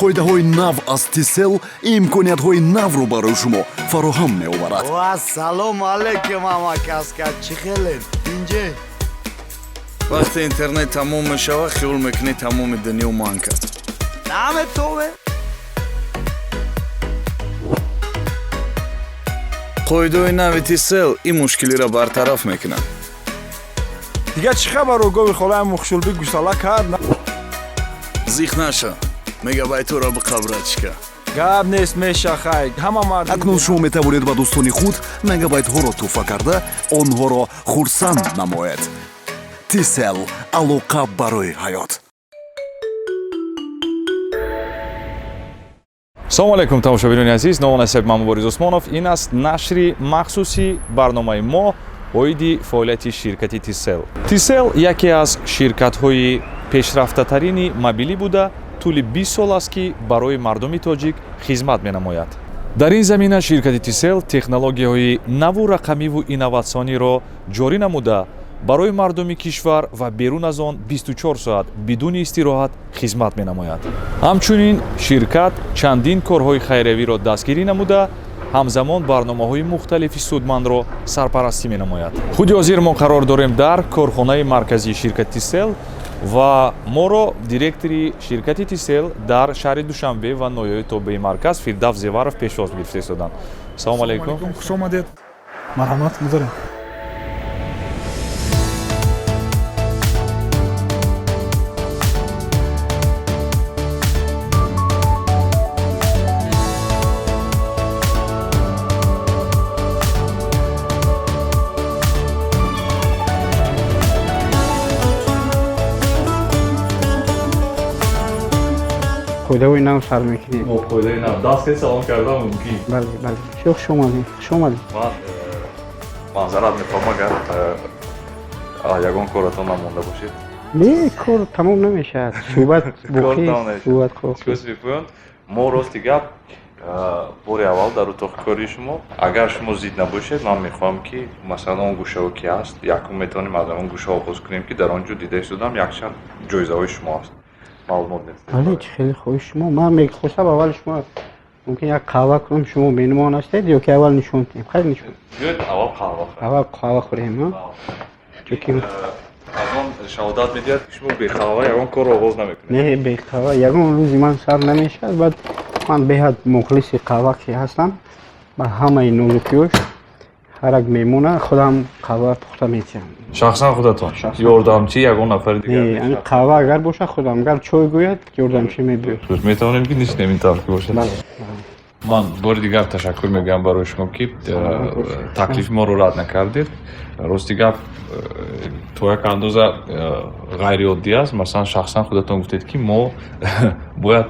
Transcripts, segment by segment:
Қоидаҳои нав аз Тисел имкониятҳои навро барои шумо фароҳам меоварад. Вассалому алайкум, ҳамакаска, чӣ хелед, инҷе? Вақте интернет тамом мешавад, хиёл мекунӣ тамоми дунё манг кард. Наметове. Қоидаҳои нави Тисел ин мушкилиро бартараф мекунад. Дигар чӣ хабару? Гови холаам мухшулбӣ гусала кард. Зиқ наша, мегабайтҳоро биқабрачка. Гап нест, меша, хай, ҳама мард. Акнун шумо метавонед ба дӯстони худ мегабайтҳоро тӯҳфа карда, онҳоро хурсанд намоед. Тисел: алоқа барои ҳаёт. Салому алайкум, тамошобинони азиз! Номи насаб ман Мубориз Усмонов. Ин аст нашри махсуси барномаи мо оиди фаъолияти ширкати Тисел. Тисел яке аз ширкатҳои пешрафтатарини мобилӣ буда, тӯли 20 сол аст, ки барои мардуми тоҷик хизмат менамояд. Дар ин замина ширкати Тисел технологияҳои наву рақамиву инноватсиониро ҷорӣ намуда, барои мардуми кишвар ва берун аз он 24 соат бидуни истироҳат хизмат менамояд. Ҳамчунин ширкат чандин корҳои хайриявиро дастгирӣ намуда, ҳамзамон барномаҳои мухталифи судмандро сарпарастӣ менамояд. Худи ҳозир мо қарор дорем дар корхонаи марказии ширкати Тисел ва моро директори ширкати Тисел дар шаҳри Душанбе ва ноҳияҳои тобеи марказ Фирдавс Зеваров пешвоз гирифта истоданд. Салому алайкум! Хуш омадед, марҳамат, гузарем. Қоидаҳои нав сар мекунем. Мо қоидаи нав даст ки салом кардан мумкин. Бале, бале, бисёр хуш омадем, хуш омадем. Ман маъзарат мехоҳам, агар ягон коратон намонда бошед. Не, кор тамом намешавад, суҳбат Кор тамом боқист, суҳбат намешавад. Чикоси бипӯён, мо рости гап бори аввал дар утоқи кори шумо. Агар шумо зид набошед, ман мехоҳам, ки масалан он гӯшао ки ҳаст, якум метавонем аз он гӯша оғоз кунем, ки дар он ҷо дида истодам, якчанд ҷоизаҳои шумо ҳаст. Маълумот медиҳед? Бале, чӣ хеле хоҳиш шумо. Ман мехостам аввал шумо мумкин як қаҳва кунам, шумо меҳмон ҳастед, ё ки аввал нишон диҳем? Хайр, нишон. Биёед, аввал қаҳва хӯрем. Аввал қаҳва хӯрем, а? Чунки Аз он шаҳодат медиҳад, ки шумо беқаҳва ягон корро оғоз намекунед. Не, беқаҳва ягон рӯзи ман сар намешавад. Баъд ман беҳад мухлиси қаҳва ки ҳастам, ба ҳамаи нозукиёш, ҳар як меҳмона худам қаҳва пухта метиҳам. Шахсан худатон? Шахсан. Ёрдамчи ягон нафари дигар? Не, ами қаҳва агар бошад, худам, агар чой гӯяд, ёрдамчи мебиёд. Метавонем ки нишинем, ин тавр ки бошад? Бале. Ман бори дигар ташаккур мегӯям барои шумо, ки таклифи моро рад накардед. Рости гап, то як андоза ғайриоддӣ аст. Масалан, шахсан худатон гуфтед, ки мо бояд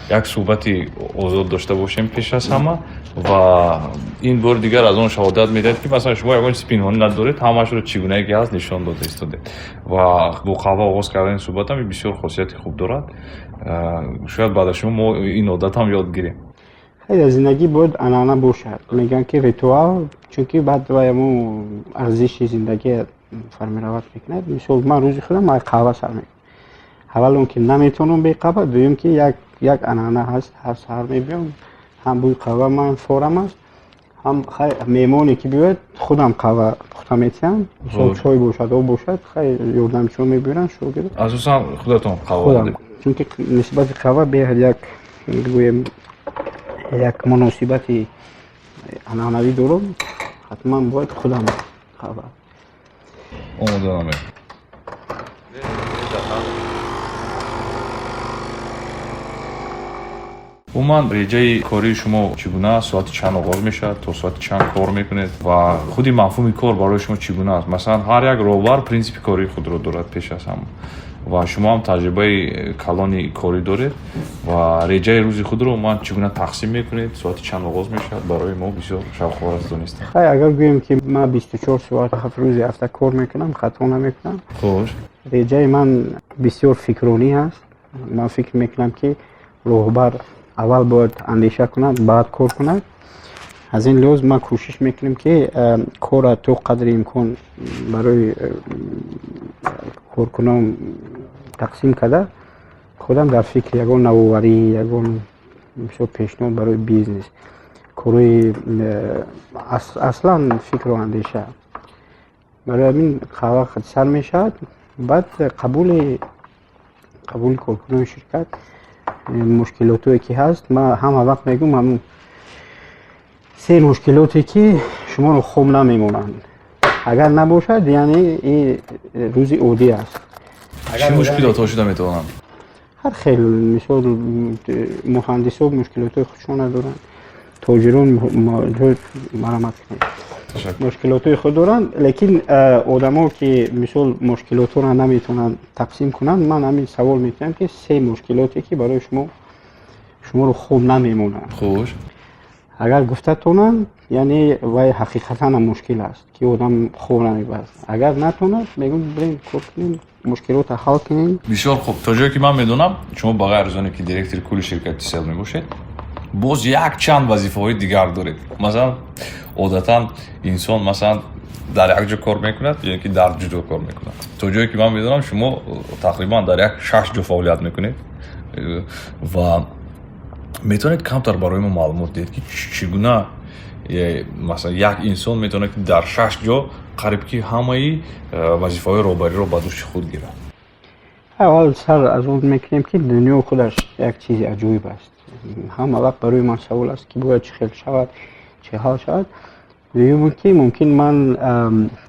як суҳбати озод дошта бошем пеш аз ҳама, ва ин бори дигар аз он шаҳодат медиҳад, ки масалан шумо ягон чиз пинҳонӣ надоред, ҳамаашро чӣ гунае ки ҳаст нишон дода истодед. Ва бо қаҳва оғоз кардани суҳбатам ин бисёр хосияти хуб дорад. Шояд баъд аз шумо мо ин одатам ёд гирем. Хеле зиндагӣ бояд анъана бошад, мегӯянд ки ритуал, чунки баъд вай ҳамо арзиши зиндагӣ формировать мекунад. Мисол, ман рӯзи худам ман қаҳва сар мекунам. Аввал он ки наметавонам бе қаҳва, дуюм ки як анъана ҳаст, ҳар саҳар мебиём, ҳам бӯи қаҳва ман форам аст, ҳам хай меҳмоне ки биёяд, худам қаҳва пухта метиҳам. Мисол, чой бошад, об бошад, хай ёрдамчиҳо мебиёранд, шогирд. Асосан худатон қаҳва? Худам, чунки нисбати қаҳва беҳад як, гӯем, як муносибати анъанавӣ дорам, ҳатман бояд худам қаҳва омода намоед. Умуман, реҷаи кории шумо чӣ гуна аст? Соати чанд оғоз мешавад, то соати чанд кор мекунед ва худи мафҳуми кор барои шумо чӣ гуна аст? Масалан, ҳар як роҳбар принсипи кории худро дорад пеш аз ҳама, ва шумо ҳам таҷрибаи калони корӣ доред, ва реҷаи рӯзи худро умуман чӣ гуна тақсим мекунед, соати чанд оғоз мешавад? Барои мо бисёр шавқовар аст донистан. Хай, агар гӯем, ки ман 24 соат, 7 рӯзи ҳафта кор мекунам, хато намекунам. Реҷаи ман бисёр фикронӣ аст. Ман фикр мекунам, ки роҳбар аввал бояд андеша кунад, баъд кор кунад. Аз ин лиҳоз ман кӯшиш мекунем, ки корра то қадри имкон барои коркунон тақсим карда. Худам дар фикри ягон навоварӣ, ягон мисол пешниҳод барои бизнес, корои аслан фикру андеша. Барои ҳамин қаҳва сар мешавад, баъд қабули коркунони ширкат, мушкилотое ки ҳаст. Ман ҳама вақт мегӯм, ҳамун се мушкилоте ки шуморо хоб намемонанд, агар набошад, яъне ин рӯзи оддӣ аст. Чӣ мушкилотҳо шуда метавонанд? Ҳар хел, мисол, муҳандисо мушкилотҳои худшона доранд, тоҷирон, марамат кунед, мушкилотҳои худ доранд, лекин одамо ки мисол мушкилотҳоро наметавонанд тақсим кунанд, ман ҳамин савол метиҳам, ки се мушкилоте ки барои шумо шуморо хоб намемонанд. Хуш. Агар гуфта тонанд, яъне вай ҳақиқатан мушкил аст, ки одам хоб намебарад. Агар натонад, мегӯм, бирем, кор кунем, мушкилотро ҳал кунем. Бисёр хуб. То ҷое ки ман медонам, шумо ба ғайр аз оне ки директори кулли ширкати Тисел мебошед, боз якчанд вазифаҳои дигар доред. Масалан, одатан инсон, масалан, дар як ҷо кор мекунад ё ки дар ҷудо кор мекунад. То ҷое ки ман медонам, шумо тақрибан дар як шаш ҷо фаъолият мекунед ва метавонед камтар барои мо маълумот диҳед, ки чӣ гуна, масалан, як инсон метавонад, ки дар шаш ҷо қариб ки ҳамаи вазифаҳои роҳбариро ба дӯши худ гирад? Аввал сар аз он мекунем, ки дунё худаш як чизи аҷоиб аст. Ҳама вақт барои ман савол аст, ки бояд чӣ хел шавад, чӣ ҳал шавад. Дуюм, ки мумкин ман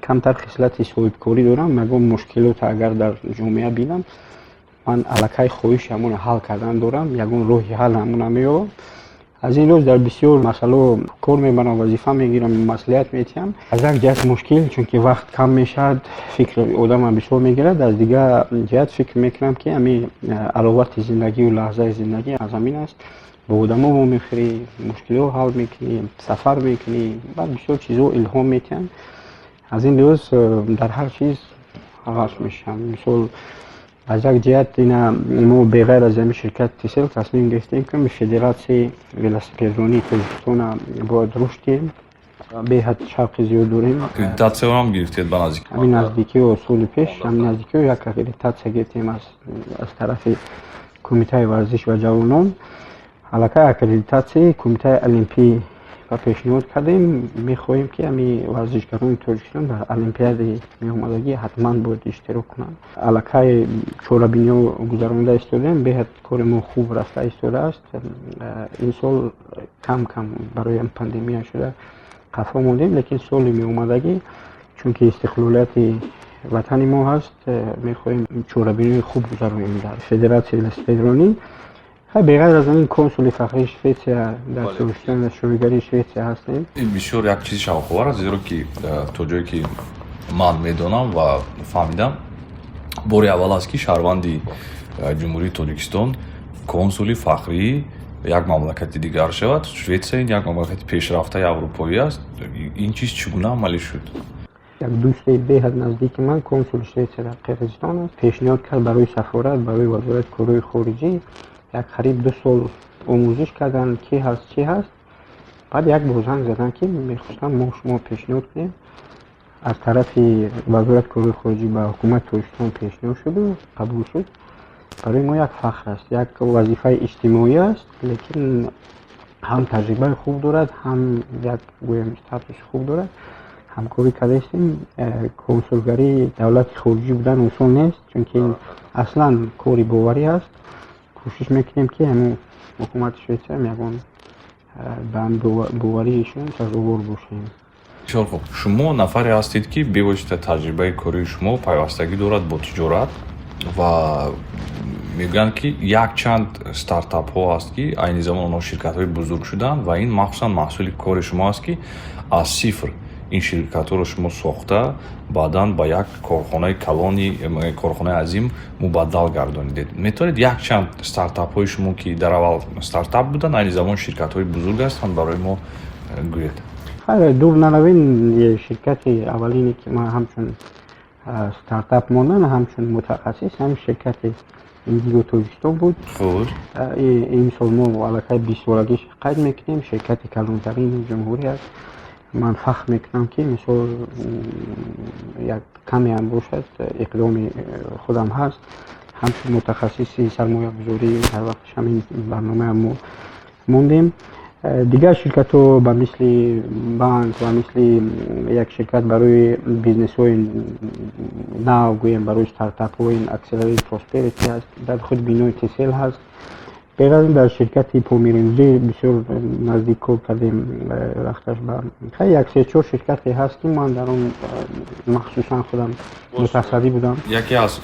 камтар хислати соҳибкорӣ дорам. Ягон мушкилот агар дар ҷомеа бинам, ман аллакай хоҳиши ҳамонро ҳал кардан дорам, ягон роҳи ҳал ҳамона меёбам. Аз ин рӯз дар бисёр масъалао кор мебарам, вазифа мегирам, маслиҳат метиҳам. Аз як ҷиҳат мушкил, чунки вақт кам мешавад, фикри одамам бисёр мегирад. Аз дигар ҷиҳат фикр мекунам, ки ҳамин аловати зиндагию лаҳзаи зиндагӣ аз ҳамин аст: бо одамо вомехӯрӣ, мушкилиҳо ҳал мекунӣ, сафар мекунӣ, баъд бисёр чизҳо илҳом метиҳанд. Аз ин лиҳоз дар ҳар чиз ғарқ мешавам. Мисол, аз як ҷиҳат ина мо беғайр аз ҳамин ширкати Тисел тасмим гирифтем, ки Федератсияи велосипедронии Тоҷикистона бояд рушд диҳем. Беҳад шавқи зиёд дорем. Аккредитатсияам гирифтед ба наздик? Ҳамин наздикиҳо, соли пеш, ҳамин наздикиҳо як аккредитатсия гирифтем аз тарафи Кумитаи варзиш ва ҷавонон. Аллакай аккредитатсияи Кумитаи олимпӣ ба пешниҳод кардем. Мехоҳем, ки ҳамин варзишгарони Тоҷикистон дар олимпиадаи меомадагӣ ҳатман бояд иштирок кунанд. Аллакай чорабиниҳо гузаронида истодаем, беҳад кори мо хуб рафта истодааст. Ин сол кам кам барои пандемия шуда қафо мондем, лекин соли меомадагӣ, чунки истиқлолияти ватани мо ҳаст, мехоҳем чорабиниҳои хуб гузаронем дар Федератсияи велосипедронӣ. Беғайр аз ин, консули фахрии Шветсия дар Тоҷикистон, дар Шӯрогарии Шветсия ҳастем. Ин бисёр як чизи шавқовар аст, зеро ки то ҷое ки ман медонам ва фаҳмидам, бори аввал аст, ки шаҳрванди Ҷумҳурии Тоҷикистон консули фахрии як мамлакати дигар шавад. Шветсия ин як мамлакати пешрафтаи аврупоӣ аст. Ин чиз чӣ гуна амалӣ шуд? Як дӯсти беҳад наздики ман консули Шветсия дар Қирғизистон аст. Пешниҳод кард барои сафорат, барои Вазорати корҳои хориҷӣ. Як қариб 2 сол омӯзиш карданд, ки ҳаст, чӣ ҳаст. Баъд як бор занг заданд, ки мехостам мо шумо пешниҳод кунем. Аз тарафи Вазорати корҳои хориҷӣ ба ҳукумати Тоҷикистон пешниҳод шуду қабул шуд. Барои мо як фахр аст, як вазифаи иҷтимоӣ аст, лекин ҳам таҷрибаи хуб дорад, ҳам як, гӯем, статуси хуб дорад. Ҳамкорӣ кардаистем. Консулгарии давлати хориҷӣ будан осон нест, чунки аслан кори боварӣ аст. Кӯшиш мекунем, ки ҳамин ҳукумати Шветсиям ягон ба боварии сазовор бошем. Бисёр хуб. Шумо нафаре ҳастед, ки бевосита таҷрибаи кории шумо пайвастагӣ дорад бо тиҷорат ва мегӯянд, ки якчанд стартапҳо ҳаст, ки айни замон онҳо ширкатҳои бузург шуданд ва ин махсусан маҳсули кори шумо аст, ки аз сифр ин ширкатҳоро шумо сохта, баъдан ба як корхонаи калони, корхонаи азим мубаддал гардонидед. Метавонед якчанд стартапҳои шумо, ки дар аввал стартап буданд, айни замон ширкатҳои бузург ҳастанд, барои мо гӯед? Хайр, дур наравем. Ширкати аввалине, ки ман ҳамчун стартап мондан, ҳамчун мутахассис, ҳам ширкати Индиго Тоҷикистон буд. Ин сол мо аллакай 20-солагиш қайд мекунем. Ширкати калонтарини ҷумҳурӣ аст. Ман фахр мекунам, ки мисол як камеам бошад, иқдоми худам ҳаст. Ҳамчун мутахассиси сармоягузорӣ дар вақташ ҳамин барномаам мо мондем. Дигар ширкатҳо, ба мисли банк, ба мисли як ширкат барои бизнесҳои нав, гӯем, барои стартапҳо, ин Accelerate Prosperity ҳаст, дар худ бинои Тисел ҳаст. Беғайр аз ин, дар ширкати Помир бисёр наздик кор кардем вақташ. Ба як се чор ширкате ҳаст, ки ман дар он махсусан худам мутасаддӣ будам. Яке аз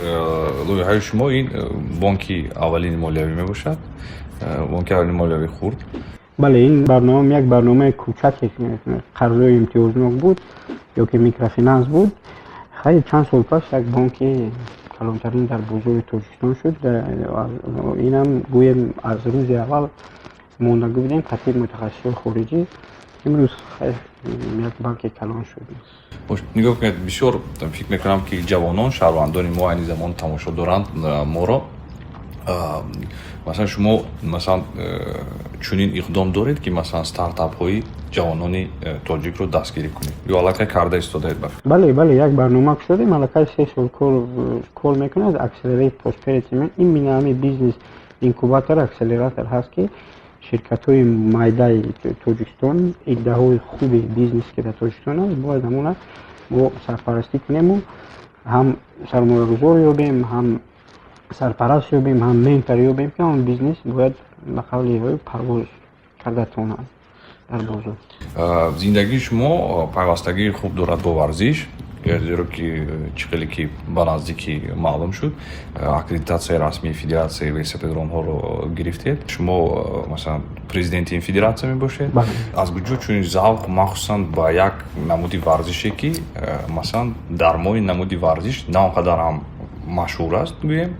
лоиҳаи шумо ин бонки аввалини молиявӣ мебошад, бонки аввалини молиявии хурд. Бале, ин барнома як барномаи кӯчаке, қарзҳои имтиёзнок буд ё ки микрофинанс буд. Хайр, чанд сол пас як бонки калонтарин дар бозори Тоҷикистон шуд. Инам, гӯем, аз рӯзи аввал мондагӣ будем қатъи мутахассисҳои хориҷӣ. Имрӯз, хайр, як банки калон шуд. Нигоҳ кунед, бисёр фикр мекунам, ки ҷавонон, шаҳрвандони мо айни замон тамошо доранд моро. Масалан, шумо, масалан, чунин иқдом доред, ки, масалан, стартапҳои ҷавонони тоҷикро дастгирӣ кунед ё аллакай карда истодаед ба? Бале, як барнома кушодем, аллакай 3 сол кор мекунад, Accelerate Prosperity. Именно ҳамин бизнес инкубатор, акселератор ҳаст, ки ширкатҳои майдаи Тоҷикистон, иддаҳои хуби бизнес, ки дар Тоҷикистон аст, бояд ҳамона мо сарпарастӣ кунему, ҳам сармоягузор ёбем, ҳам сарпараст ёбем, ҳам ментор ёбем, ки он бизнес бояд, ба қавли, парвоз карда тавонад дар бозор. Зиндагии шумо пайвастагии хуб дорад бо варзиш, зеро ки чӣ хеле ки ба наздикӣ маълум шуд, аккредитатсияи расмии федератсияи велосипедронҳоро гирифтед. Шумо, масалан, президенти ин федератсия мебошед. Аз куҷо чунин завқ, махсусан ба як намуди варзише, ки, масалан, дар мо ин намуди варзиш на он қадар ҳам машҳур аст, гӯем,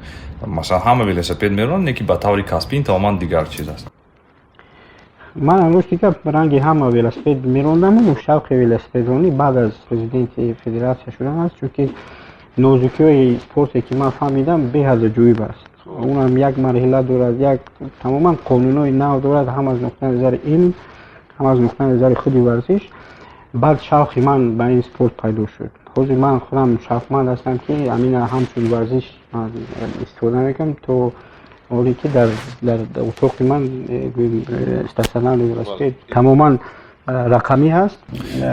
масалан, ҳама велосипед меронанд, не ки ба таври касбӣ ин тамоман дигар чиз аст? Ман, рости гап, ранги ҳама велосипед мерондаму шавқи велосипедронӣ баъд аз президенти федератсия шудан аст, чунки нозукиҳои спорте, ки ман фаҳмидам, беҳад аҷоиб аст. Унам як марҳила дорад, як тамоман қонунҳои нав дорад, ҳам аз нуқтаи назари илм, ҳам аз нуқтаи назари худи варзиш. Баъд шавқи ман ба ин спорт пайдо шуд. Ҳозир ман худам шавқманд ҳастам, ки ҳамина ҳамчун варзиш истифода мекунам, то ҳоле ки дар утоқи ман стационарный велосипед тамоман рақамӣ ҳаст.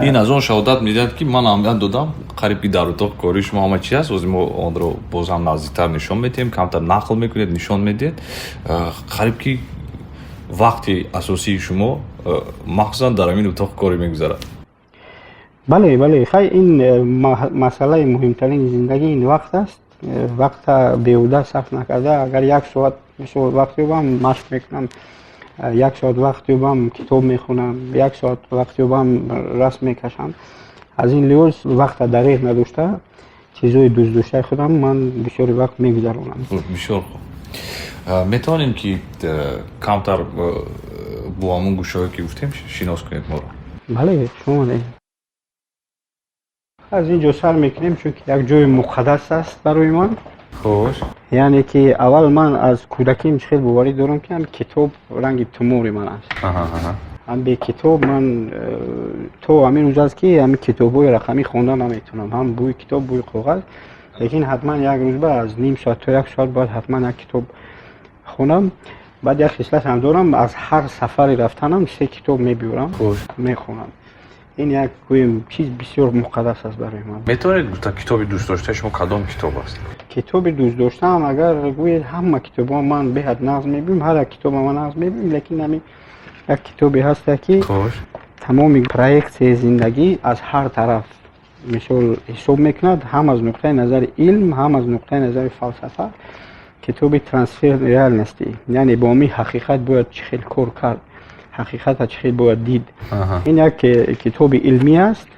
Ин аз он шаҳодат медиҳад, ки ман аҳамият додам, қариб ки дар утоқи кори шумо ҳама чи ҳаст. Ҳозир мо онро боз ҳам наздиктар нишон медиҳем, камтар нақл мекунед, нишон медиҳед. Қариб ки вақти асосии шумо махсусан дар ҳамин утоқи корӣ мегузарад. Бале, хай, ин масъалаи муҳимтарини зиндагӣ ин вақт аст. Вақта беҳуда сарф накарда, агар як соат, мисол, вақт ёбам, машқ мекунам, як соат вақт ёбам, китоб мехонам, як соат вақт ёбам, расм мекашам. Аз ин лиҳоз вақта дареғ надошта, чизҳои дӯстдоштаи худам ман бисёри вақт мегузаронам. Бисёр хуб. Метавонем, ки камтар бо ҳамон гӯшаҳое, ки гуфтем, шинос кунед моро? Бале, шумо аз ин ҷо сар мекунем, чунки як ҷои муқаддас аст барои ман. Яъне ки аввал ман аз кӯдаким хел боварӣ дорам, ки ҳам китоб ранги тумори ман аст. Ҳам бе китоб ман то ҳамин рӯз аст, ки ҳамин китобҳои рақамӣ хонда наметавонам, ҳам бӯи китоб, бӯи коғаз. Лекин ҳатман як рӯз ба аз ним соат то як соат бояд ҳатман як китоб хонам. Баъд як хислатам дорам: аз ҳар сафари рафтанам се китоб мебиёрам, мехонам. Ин як, гӯем, чиз бисёр муқаддас аст барои ман. Метавонед гуфта, китоби дӯстдоштаи шумо кадом китоб аст? Китоби дӯстдоштаам, агар гӯед, ҳама китобҳо ман беҳад нағз мебинам, ҳар як китоба ман нағз мебинам, лекин ҳамин як китобе ҳаста, ки тамоми проексияи зиндагӣ аз ҳар тараф, мисол, ҳисоб мекунад, ҳам аз нуқтаи назари илм, ҳам аз нуқтаи назари фалсафа. Китоби «Трансфер реальности», яъне бо ҳамин ҳақиқат бояд чӣ хел кор кард, ҳақиқата чӣ хел бояд дид. Ин як китоби илмӣ аст.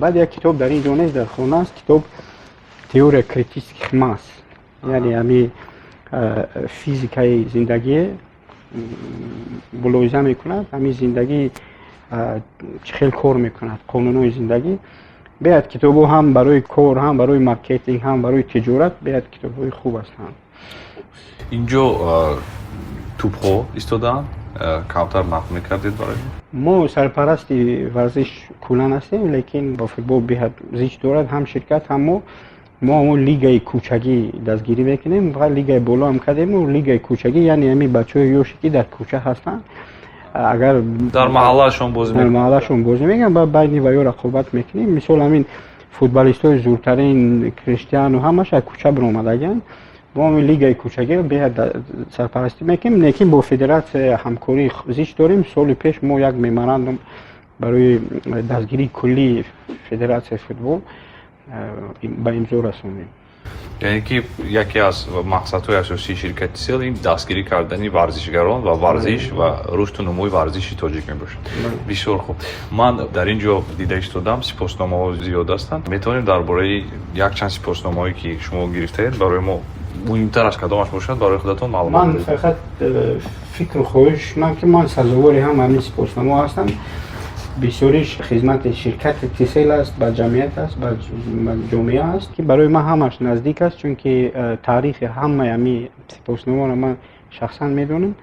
Баъд як китоб дар ин ҷо нест, дар хона аст, китоб «Теория критических масс», яъне ҳами физикаи зиндагие мулоҳиза мекунад, ҳамин зиндагӣ чӣ хел кор мекунад, қонунҳои зиндагӣ. Беҳад китобҳо ҳам барои кор, ҳам барои маркетинг, ҳам барои тиҷорат беҳад китобҳои хуб ҳастанд. Инҷо тӯбҳо истодаанд, камтар нақл мекардед барои мо? Сарпарасти варзиш куллан ҳастем, лекин бо футбол беҳад зич дорад ҳам ширкат, ҳам мо. Мо ҳамон лигаи кӯчагӣ дастгирӣ мекунем ва лигаи боло ҳам кардему лигаи кӯчагӣ, яъне ҳамин бачаҳои ёше, ки дар кӯча ҳастанд, агар дар маҳаллаашон бозӣ дар маҳаллашон бозӣ мекунанд, ба байни ваё рақобат мекунем. Мисол, ҳамин футболистои зуртарин, Криштиану, ҳамаш аз кӯча баромадагианд. Мо ҳамин лигаи кӯчагиро беҳад сарпарастӣ мекунем, лекин бо федератсия ҳамкории зич дорем. Соли пеш мо як меморандум барои дастгирии куллии федератсияи футбол ба имзо расондем. Яъне ки яке аз мақсадҳои асосии ширкати Тисел ин дастгирӣ кардани варзишгарон ва варзиш ва рушду нумӯи варзиши тоҷик мебошад. Бисёр хуб. Ман дар ин ҷо дида истодам, сипосномаҳо зиёд ҳастанд. Метавонем дар бораи якчанд сипосномаҳое, ки шумо гирифтаед, барои мо муҳимтар аз кадомаш бошад, барои худатон маълумот Ман диҳед? фақат фикру хоҳиш ман, ки ман сазовори ҳам ҳамин сипосномаҳо ҳастам. Бисёриш хизмати ширкати Тисел аст, ба ҷамъият аст, ба ҷомеа аст, ки барои ман ҳамаш наздик аст, чунки таърихи ҳамаи ҳамин сипосномаро ман шахсан медонам.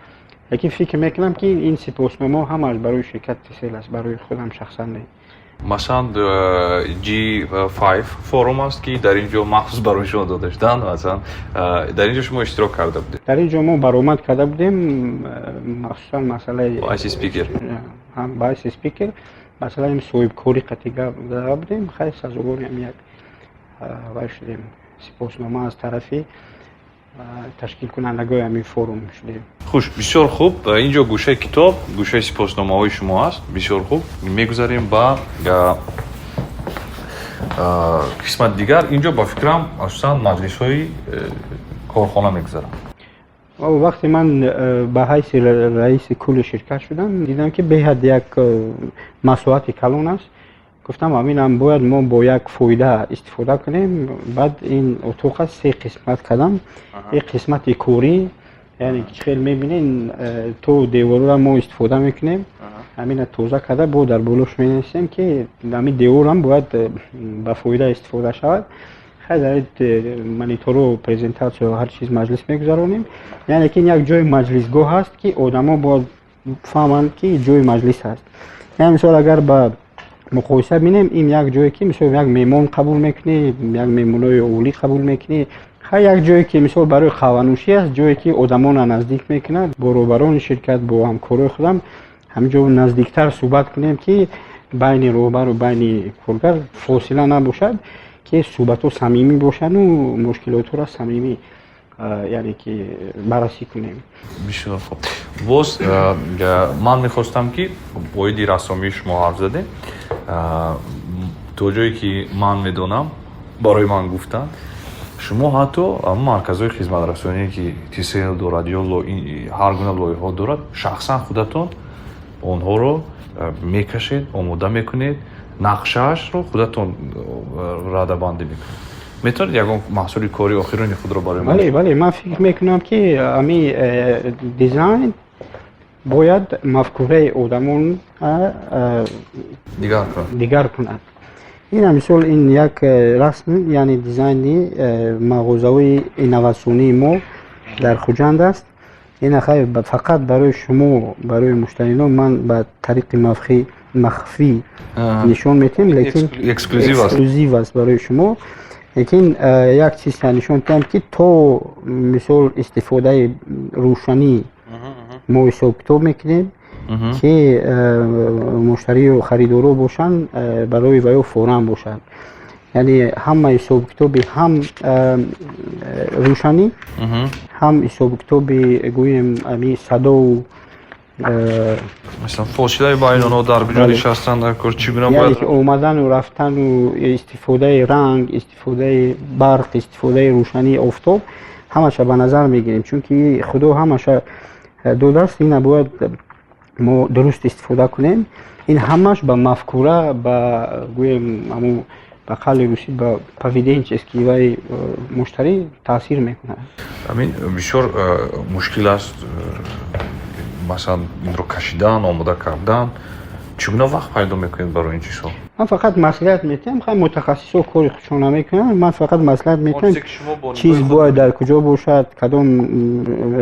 Лекин фикр мекунам, ки ин сипосномаҳо ҳамаш барои ширкати Тисел аст, барои худам шахсан не. Масалан, G5 форум аст, ки дар ин ҷо махсус барои шумо дода шуданд. Масалан, дар ин ҷо шумо иштирок карда будед? Дар ин ҷо мо баромад карда будем, махсусан масъалаи Ба ҳайси спикер. Ҳам ба ҳайси спикер, масъалаи соҳибкорӣ қатъи гап зада будем. Хайр, сазовори ҳам як вай шудем, сипоснома аз тарафи ташкилкунандагои ҳамин форум шудем. Хуш, бисёр хуб. Ин ҷо гӯшаи китоб, гӯшаи сипосномаҳои шумо аст. Бисёр хуб, мегузарем ба қисмати дигар. Ин ҷо, ба фикрам, асосан маҷлисҳои корхона мегузаранд. Вақте ман ба ҳайси раиси кулли ширкат шудам, дидам, ки беҳад як масоҳати калон аст. Гуфтам, ҳаминам бояд мо бо як фоида истифода кунем. Баъд ин утоқа се қисмат кардам. Як қисмати корӣ, яъне чӣ хел мебинед, то деворро мо истифода мекунем, ҳамина тоза карда, бо дар болош менависем, ки ҳамин деворам бояд ба фоида истифода шавад. Хай, дар мониторо презентатсия, ҳар чиз, маҷлис мегузаронем. Яъне ки ин як ҷои маҷлисгоҳ аст, ки одамо бояд фаҳманд, ки ҷои маҷлис аст. Яъне, мисол, агар ба муқоиса бинем, ин як ҷое, ки мисол як меҳмон қабул мекунӣ, як меҳмонои олӣ қабул мекунӣ. Хай, як ҷое, ки мисол барои қаҳванӯшӣ аст, ҷое, ки одамонро наздик мекунад. Бо роҳбарони ширкат, бо ҳамкорои худам ҳамин ҷо наздиктар суҳбат кунем, ки байни роҳбару байни коргар фосила набошад, ки суҳбатҳо самимӣ бошаду мушкилотҳоро самимӣ, яъне ки баррасӣ кунем. Бисёр хуб. Боз ман мехостам, ки оиди рассомии шумо ҳарф задем. То ҷое ки ман медонам, барои ман гуфтанд, шумо ҳатто марказҳои хизматрасоние, ки Тисел дорад ё ҳар гуна лоиҳаҳо дорад, шахсан худатон онҳоро мекашед, омода мекунед, нақшаашро худатон радабандӣ мекунед. Метавонед ягон маҳсули кори охирони худро барои мо? Бале, ман фикр мекунам, ки ҳамин дизайн бояд мафкураи одамон дигар кунад. Дигар кунад. Ина, мисол, ин як расм, яъне дизайни мағозаҳои инноватсионии мо дар Хуҷанд аст. Ина, хай, фақат барои шумо, барои муштариён ман ба тариқи махфӣ нишон медиҳем, лекин эксклюзив аст. Эксклюзив аст барои шумо. Лекин як чиз нишон диҳам, ки то мисол истифодаи рӯшанӣ мо ҳисоб-китоб мекунем, ки муштарию харидоро бошанд, барои ваё форам бошад. Яъне ҳама ҳисобу-китоби ҳам рӯшанӣ, ҳам ҳисобу-китоби, гӯем, ами садову Масалан, фосилаи байни онҳо, дар куҷо нишастан дар кор, чӣ гуна яъне бояд ки омадану рафтану истифодаи ранг, истифодаи барқ, истифодаи рӯшании офтоб, ҳамаша ба назар мегирем, чунки Худо ҳамаша додааст, ина бояд мо дуруст истифода кунем. Ин ҳамаш ба мафкура, ба, гӯем, ҳамун ба қавли русӣ, ба поведенческий вай муштарӣ таъсир мекунад. Ҳамин бисёр мушкил аст, масалан, инро кашидан, омода кардан. Чӣ гуна вақт пайдо мекунед барои ин чизҳо? Ман фақат маслиҳат медиҳам. Хай, мутахассисҳо кори худшон намекунанд, ман фақат маслиҳат медиҳам, чиз бояд дар куҷо бошад, кадом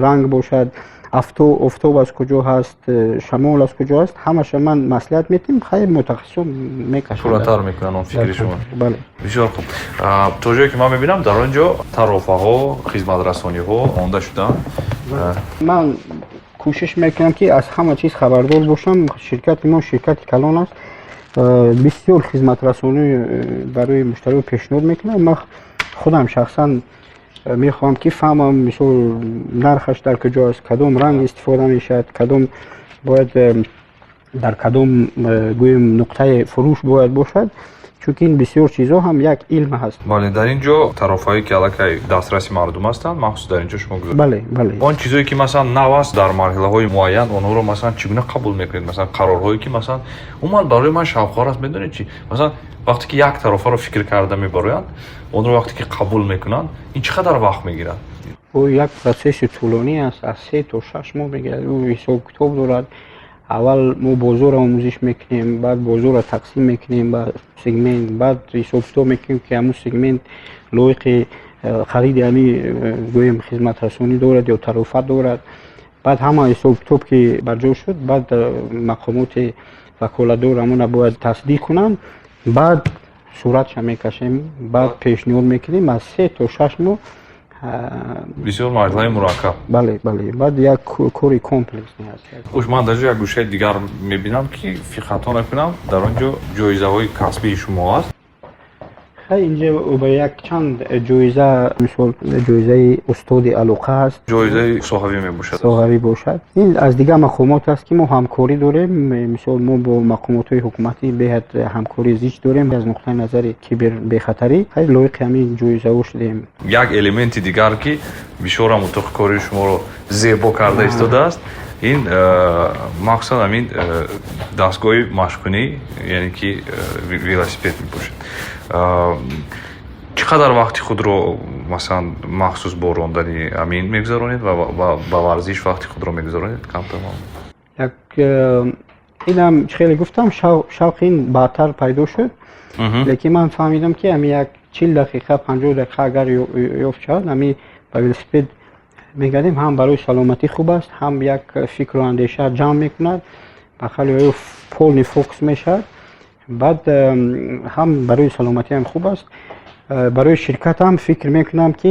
ранг бошад. Офтоб аз куҷо ҳаст, шамол аз куҷо ҳаст, ҳамаша ман маслиҳат метиҳем, хайр, мутахассисон мекашанд. Пурратар мекунанд он фикри шумо. Бале. Бисёр хуб. То ҷое ки ман мебинам, дар он ҷо тарофаҳо, хизматрасониҳо монда шудаанд. Ман кӯшиш мекунам, ки аз ҳама чиз хабардор бошам. Ширкати мо ширкати калон аст, бисёр хизматрасонӣ барои муштариҳо пешниҳод мекунад. Ман худам шахсан мехоҳам, ки фаҳмам, мисол, нархаш дар куҷо аст, кадом ранг истифода мешавад, кадом бояд дар кадом, гӯем, нуқтаи фурӯш бояд бошад, чунки ин бисёр чизҳо ҳам як илм ҳаст. Бале, дар ин ҷо тарофаҳое, ки аллакай дастраси мардум ҳастанд, махсус дар ин ҷо шумо гузор. Бале. Он чизҳое, ки, масалан, нав аст, дар марҳилаҳои муайян онҳоро, масалан, чӣ гуна қабул мекунед? Масалан, қарорҳое, ки, масалан, умуман барои ман шавқовар аст, медонед чӣ? Масалан, вақте ки як тарофаро фикр карда мебароянд, онро вақте ки қабул мекунанд, ин чӣ қадар вақт мегирад? Ӯ як процесси тӯлонӣ аст, аз 3 то 6 моҳ мегирад. Ӯ ҳисобу китоб дорад. Аввал мо бозорро омӯзиш мекунем, баъд бозорро тақсим мекунем ба сегмент, баъд ҳисобу китоб мекунем, ки ҳамун сегмент лоиқи хариди ҳамин, гӯем, хизматрасонӣ дорад ё тарофа дорад. Баъд ҳама ҳисобу китоб ки барҷо шуд, баъд мақомоти ваколатдор ҳамона бояд тасдиқ кунанд, баъд суратша мекашем, баъд пешниҳод мекунем, аз 3 то 6 моҳ. Бисёр марҳилаи мураккаб. Бале, баъд як кори комплексный аст. Хуш, ман дар ҷо як гӯшаи дигар мебинам, ки хато накунам, дар он ҷо ҷоизаҳои касбии шумо аст. Хай, инҷа ба як чанд ҷоиза, мисол, ҷоизаи устоди алоқа аст. Ҷоизаи соҳавӣ мебошад. Соҳавӣ бошад. Ин аз дигар мақомот аст, ки мо ҳамкорӣ дорем. Мисол, мо бо мақомотҳои ҳукуматӣ беҳад ҳамкории зич дорем аз нуқтаи назари кибербехатарӣ. Хай, лоиқи ҳамин ҷоизаҳо шудем. Як элементи дигар, ки бисёрам утоқи кори шуморо зебо карда истодааст, ин махсусан ҳамин дастгоҳи машқкунӣ, яъне ки велосипед мебошад. Чӣ қадар вақти худро, масалан, махсус бо рондани ҳамин мегузаронед ва ба варзиш вақти худро мегузаронед, камтар? Як инам, чӣ хеле гуфтам, шавқи ин баъдтар пайдо шуд, лекин ман фаҳмидам, ки ҳамин як 40 дақиқа, 50 дақиқа агар ёфт шавад, ҳамин ба велосипед мегардем, ҳам барои саломатӣ хуб аст, ҳам як фикру андеша ҷамъ мекунад, ба қавли полный фокус мешавад. Баъд ҳам барои саломатиам хуб аст, барои ширкатам фикр мекунам, ки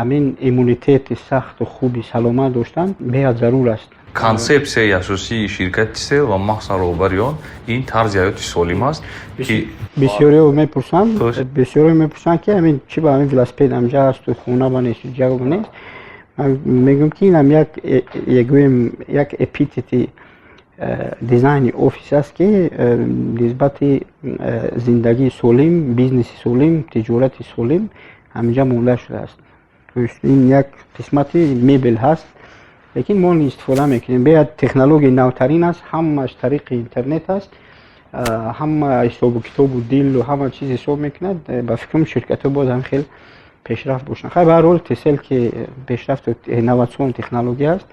ҳамин иммунитети сахту хуби саломат доштан беҳад зарур аст. Консепсияи асосии ширкати Тисел ва махсусан роҳбари он ин тарзи ҳаёти солим аст, ки Бисёриҳо мепурсанд, ки ҳамин чӣ ба ҳамин велосипед ҳамҷа ҳасту хона ба нест, ҷо нест. Ман мегӯям, ки инам як гӯем, як эпитети дизайни офис аст, ки нисбати зиндагии солим, бизнеси солим, тиҷорати солим ҳаминҷа монда шудааст. То есть ин як қисмати мебел ҳаст, лекин мо истифода мекунем. Беҳад технологияи навтарин аст, ҳамааш тариқи интернет аст, ҳама ҳисобу китобу дилу ҳама чиз ҳисоб мекунад. Ба фикрам, ширкатҳо бояд ҳам хел пешрафт бошанд. Хай, ба ҳар ҳол, Тисел, ки пешрафту инноватсиони технология аст,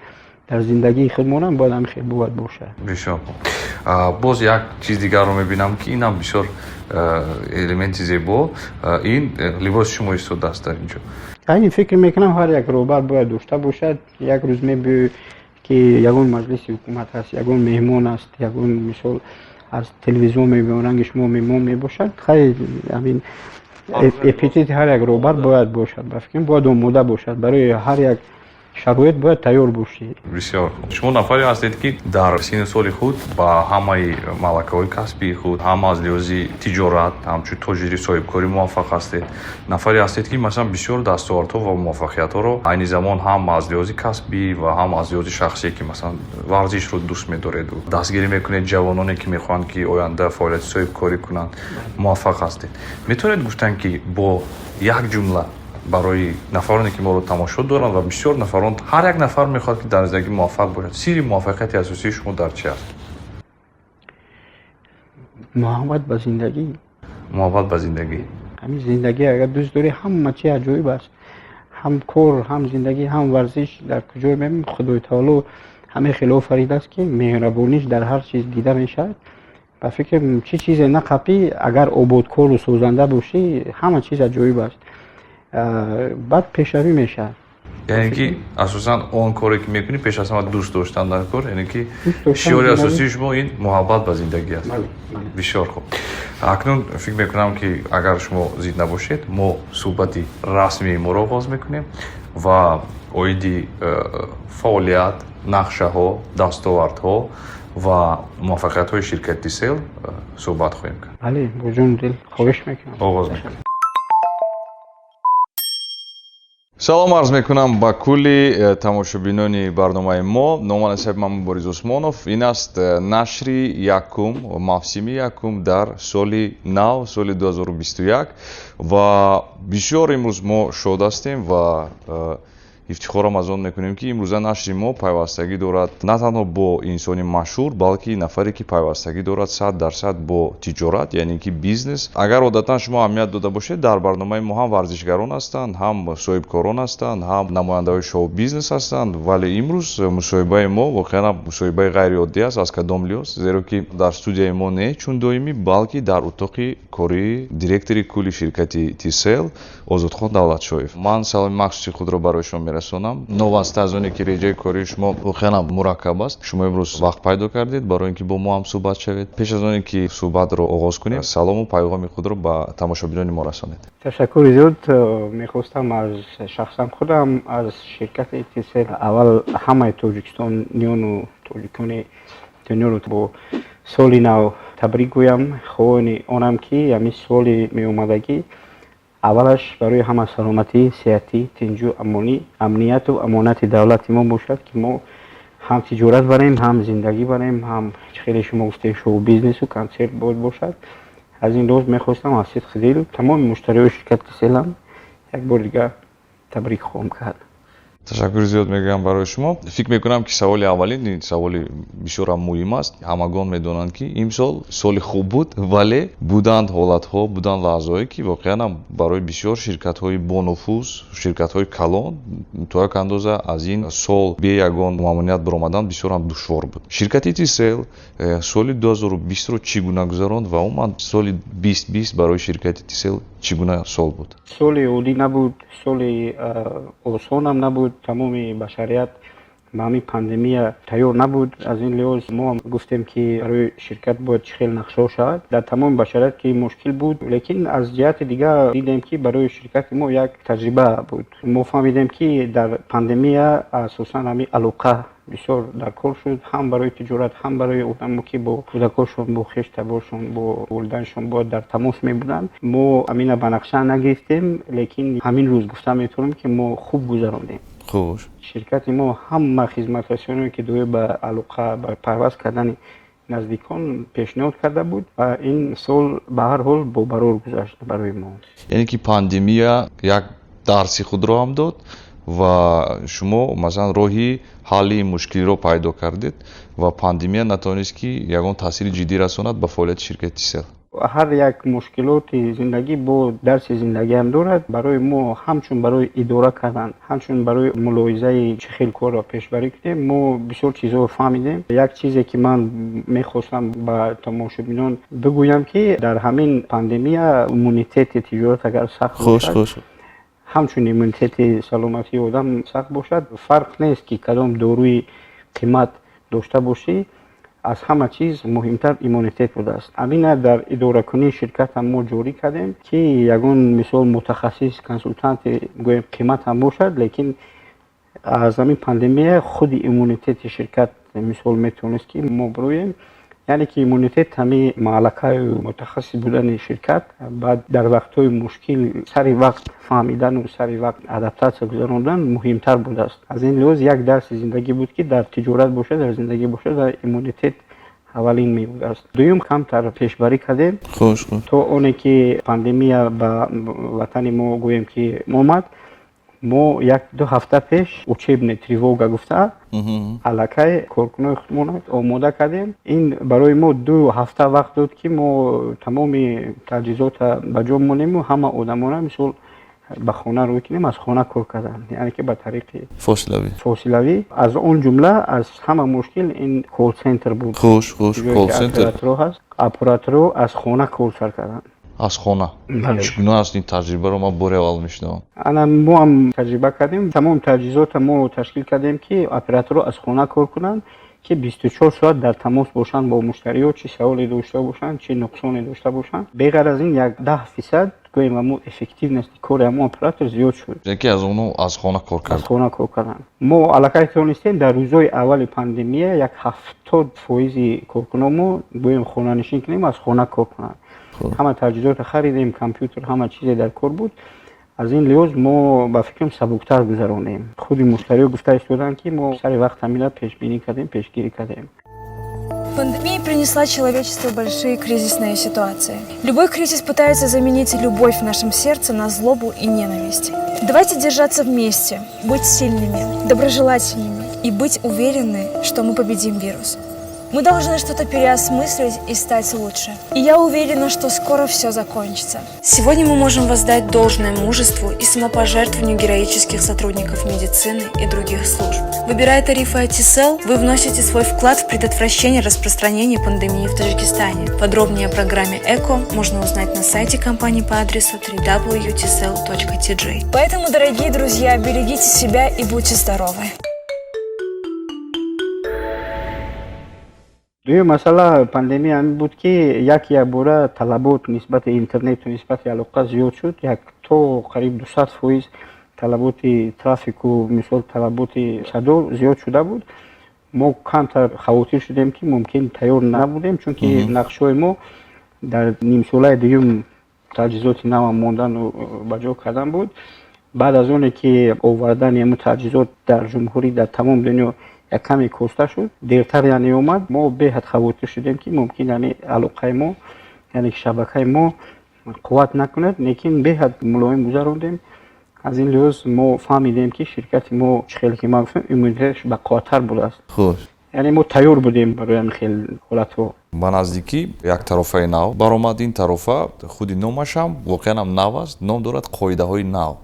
дар зиндагии худмонам бояд ҳам хел бояд бошад. Бисёр хуб. Боз як чиз дигарро мебинам, ки инам бисёр элементи зебо, ин либоси шумо истодааст дар ин ҷо. Ин фикр мекунам, ҳар як роҳбар бояд дошта бошад. Як рӯз мебиёй, ки ягон маҷлиси ҳукумат аст, ягон меҳмон аст, ягон, мисол, аз телевизион мебиён, ранги шумо меҳмон мебошад. Хай, ҳамин эпитети ҳар як роҳбар бояд бошад. Ба фикрам, бояд омода бошад, барои ҳар як шароит бояд тайёр бошӣ. Бисёр хуб. Шумо нафаре ҳастед, ки дар синну соли худ ба ҳамаи малакаҳои касбии худ, ҳам аз лиҳози тиҷорат, ҳамчун тоҷири соҳибкорӣ муваффақ ҳастед. Нафаре ҳастед, ки, масалан, бисёр дастовардҳо ва муваффақиятҳоро айни замон ҳам аз лиҳози касбӣ ва ҳам аз лиҳози шахсие, ки, масалан, варзишро дӯст медореду дастгирӣ мекунед ҷавононе, ки мехоҳанд, ки оянда фаъолияти соҳибкорӣ кунанд, муваффақ ҳастед. Метавонед гуфтан, ки бо як ҷумла барои нафароне, ки моро тамошо доранд, ва бисёр нафарон, ҳар як нафар мехоҳад, ки дар зиндагӣ муваффақ бошад, сирри муваффақияти асосии шумо дар чи аст? Муҳаббат ба зиндагӣ. Муҳаббат ба зиндагӣ. Ҳамин зиндагӣ агар дӯст дорӣ, ҳама чи аҷоиб аст, ҳам кор, ҳам зиндагӣ, ҳам варзиш. Дар куҷое мебинем, Худои таоло ҳамин хел офаридааст, ки меҳрабониш дар ҳар чиз дида мешавад. Ба фикрам, чӣ чизе нақапӣ, агар ободкору созанда бошӣ, ҳама чиз аҷоиб аст, баъд пешравӣ мешавад. Яъне ки асосан он коре ки мекунӣ, пеш аз ҳама дӯст доштан дар кор, яъне ки шиори асосии шумо ин муҳаббат ба зиндагӣ аст. Бисёр хуб. Акнун фикр мекунам, ки агар шумо зид набошед, мо суҳбати расмии моро оғоз мекунем ва оиди фаъолият, нақшаҳо, дастовардҳо ва муваффақиятҳои ширкати Тисел суҳбат хоҳем кард. Бале, бо ҷону дил, хоҳиш мекунам. Оғоз мекунем. Салом арз мекунам ба кулли тамошобинони барномаи мо. Номи насаби ман Борис Усмонов. Ин аст нашри якум, мавсими якум дар соли нав, соли 2021, ва бисёр имрӯз мо шод ҳастем ва ифтихорам аз он мекунем, ки имрӯза нашри мо пайвастагӣ дорад на танҳо бо инсони машҳур, балки нафаре, ки пайвастагӣ дорад 100% бо тиҷорат, яъне ки бизнес. Агар одатан шумо аҳамият дода бошед, дар барномаи мо ҳам варзишгарон ҳастанд, ҳам соҳибкорон ҳастанд, ҳам намояндаҳои шоу-бизнес ҳастанд, вале имрӯз мусоҳибаи мо воқеан мусоҳибаи ғайриоддӣ аст. Аз кадом лиҳоз? Зеро ки дар студияи мо не чун доимӣ, балки дар утоқи кории директори кулли ширкати Тисел Озодхон Давлатшоев. Ман саломи махсуси худро барои шумо мерасонам. Новаста аз оне ки реҷаи кории шумо воқеан мураккаб аст, шумо имрӯз вақт пайдо кардед барои ин ки бо мо ҳам суҳбат шавед. Пеш аз оне ки суҳбатро оғоз кунем, салому пайғоми худро ба тамошобинони мо расонед. Ташаккури зиёд. Мехостам аз шахсан худам, аз ширкати Тисел, аввал ҳамаи тоҷикистониёну тоҷикони дунёро бо соли нав табрик гӯям. Хоҳони онам, ки ҳамин соли меомадагӣ аввалаш барои ҳама саломатӣ, сеҳатӣ, тинҷу амонӣ, амнияту амонати давлати мо бошад, ки мо ҳам тиҷорат барем, ҳам зиндагӣ барем, ҳам, хеле шумо гуфтем, шоу бизнесу консерт бояд бошад. Аз ин лиҳоз мехостам аз сидқи дил тамоми муштариҳои ширкати Тиселам як бори дигар табрик хоҳам кард. Ташаккури зиёд мегӯям барои шумо. Фикр мекунам, ки саволи аввалин, ин саволи бисёрам муҳим аст. Ҳамагон медонанд, ки имсол соли хуб буд, вале буданд ҳолатҳо, буданд лаҳзаҳое, ки воқеан ҳам барои бисёр ширкатҳои бонуфуз, ширкатҳои калон то як андоза аз ин сол бе ягон мамоният баромадан бисёр ҳам душвор буд. Ширкати Тисел соли 2020-ро чӣ гуна гузаронд ва умуман соли 2020 барои ширкати Тисел чӣ гуна сол буд? Соли оддӣ набуд, соли осонам набуд. Тамоми башарият ба ҳамин пандемия тайёр набуд. Аз ин лиҳоз мо ҳам гуфтем, ки барои ширкат бояд чӣ хел нақшаҳо шавад. Дар тамоми башарият ки мушкил буд, лекин аз ҷиҳати дигар дидем, ки барои ширкати мо як таҷриба буд. Мо фаҳмидем, ки дар пандемия асосан ҳамин алоқа бисёр дар кор шуд, ҳам барои тиҷорат, ҳам барои одамо, ки бо кӯдакошон, бо хештаборшон, бо волидайншон бояд дар тамос мебуданд. Мо ҳамина ба нақша нагирифтем, лекин ҳамин рӯз гуфта метавонем, ки мо хуб гузарондем. Ширкати мо ҳама хизматрасониое, ки доир ба алоқа, ба пайваст кардани наздикон пешниҳод карда буд, ва ин сол ба ҳар ҳол бобарор гузашт барои мо. Яъне ки пандемия як дарси худро ҳам дод ва шумо масалан роҳи ҳалли ин мушкилиро пайдо кардед ва пандемия натавонист, ки ягон таъсири ҷиддӣ расонад ба фаъолияти ширкати Тисел. Ҳар як мушкилоти зиндагӣ бо дарси зиндагиам дорад. Барои мо ҳамчун барои идора кардан, ҳамчун барои мулоҳизаи чӣ хел корро пешбарӣ кунем, мо бисёр чизҳоро фаҳмидем. Як чизе, ки ман мехостам ба тамошобинон бигӯям, ки дар ҳамин пандемия иммунитети тиҷорат агар сахт бошад, ҳамчун иммунитети саломатии одам сахт бошад, фарқ нест, ки кадом доруи қимат дошта бошӣ, аз ҳама чиз муҳимтар иммунитет будааст. Ҳамина дар идоракунии ширкатам мо ҷорӣ кардем, ки ягон мисол мутахассис, консултанти гӯем қимат ҳам бошад, лекин аз ҳамин пандемия худи иммунитети ширкат мисол метавонист, ки мо бироем. Яъне ки иммунитет ҳамин малакаю мутахассис будани ширкат, баъд дар вақтҳои мушкил сари вақт фаҳмидану сари вақт адаптатсия гузарондан муҳимтар будааст. Аз ин лиҳоз як дарси зиндагӣ буд, ки дар тиҷорат бошад, дар зиндагӣ бошад, дар иммунитет аввалин мебудааст. Дуюм, камтар пешбарӣ кардем. То оне ки пандемия ба ватани мо, гӯем ки, омад, мо як ду ҳафта пеш учебный тревога гуфта аллакай коркунои худмон омода кардем. Ин барои мо 2 ҳафта вақт дод, ки мо тамоми таҷҳизота ба ҷо монему ҳама одамона мисол ба хона рӯй кунем, аз хона кор кардан, яъне ки ба тариқи фосилавӣ. Фосилавӣ. Аз он ҷумла аз ҳама мушкил ин колл-центр буд. Хуш, хуш, колл-центр. Операторо ҳаст, операторо аз хона кор сар карданд. Аз хона? Чӣ гуна аст ин таҷрибаро ман бори аввал мешунавам. Ана, мо ҳам таҷриба кардем. Тамоми таҷҳизотро мо ташкил кардем, ки операторҳо аз хона кор кунанд, ки 24 соат дар тамос бошанд бо муштариҳо, чӣ саволе дошта бошанд, чӣ нуқсоне дошта бошанд. Беғайр аз ин, як 10% гӯем, ҳамо эффективности кори ҳамо оператор зиёд шуд. Яке аз онҳо аз хона кор аз кард. Хона кор карданд. Мо аллакай тавонистем дар рӯзҳои аввали пандемия як 70 фоизи коркуномо гӯем хонанишин кунем, аз хона кор кунанд. Ҳама таҷҳизотро харидем, компютер, ҳама чизе дар кор буд. Аз ин лиҳоз мо, ба фикрам, сабуктар гузаронем. Худи муштариҳо гуфта истоданд, ки мо сари вақт ҳамина пешбинӣ кардем, пешгирӣ кардем. Пандемия принесла человечеству большие кризисные ситуации. Любой кризис пытается заменить любовь в нашем сердце на злобу и ненависть. Давайте держаться вместе, быть сильными, доброжелательными и быть уверены, что мы победим вирус. Мы должны что-то переосмыслить и стать лучше. И я уверена, что скоро все закончится. Сегодня мы можем воздать должное мужеству и самопожертвованию героических сотрудников медицины и других служб. Выбирая тарифы от Tcell, вы вносите свой вклад в предотвращение распространения пандемии в Таджикистане. Подробнее о программе ЭКО можно узнать на сайте компании по адресу www.tcell.tj. Поэтому, дорогие друзья, берегите себя и будьте здоровы. Дуюм масъала пандемия ҳамин буд, ки як якбора талабот нисбати интернету нисбати алоқа зиёд шуд. Як то қариб 200% талаботи трафику, мисол, талаботи садо зиёд шуда буд. Мо камтар хавотир шудем, ки мумкин тайёр набудем, чунки нақшҳои мо дар нимсолаи дуюм таҷҳизоти нава мондану ба ҷо кардан буд. Баъд аз оне ки овардани ҳамун таҷҳизот дар ҷумҳурӣ, дар тамоми дунё як каме коста шуд, дертар яъне омад, мо беҳад хавотир шудем, ки мумкин яъне алоқаи мо, яъне шабакаи мо қувват накунад. Лекин беҳад мулоим гузарондем. Аз ин лиҳоз мо фаҳмидем, ки ширкати мо, чӣ хеле ки ман гуфтам, иммунитеташ бақувваттар будааст. Яъне мо тайёр будем барои ҳамин хел ҳолатҳо. Ба наздикӣ як тарофаи нав баромад. Ин тарофа худи номашам воқеан ҳам нав аст, ном дорад «Қоидаҳои нав».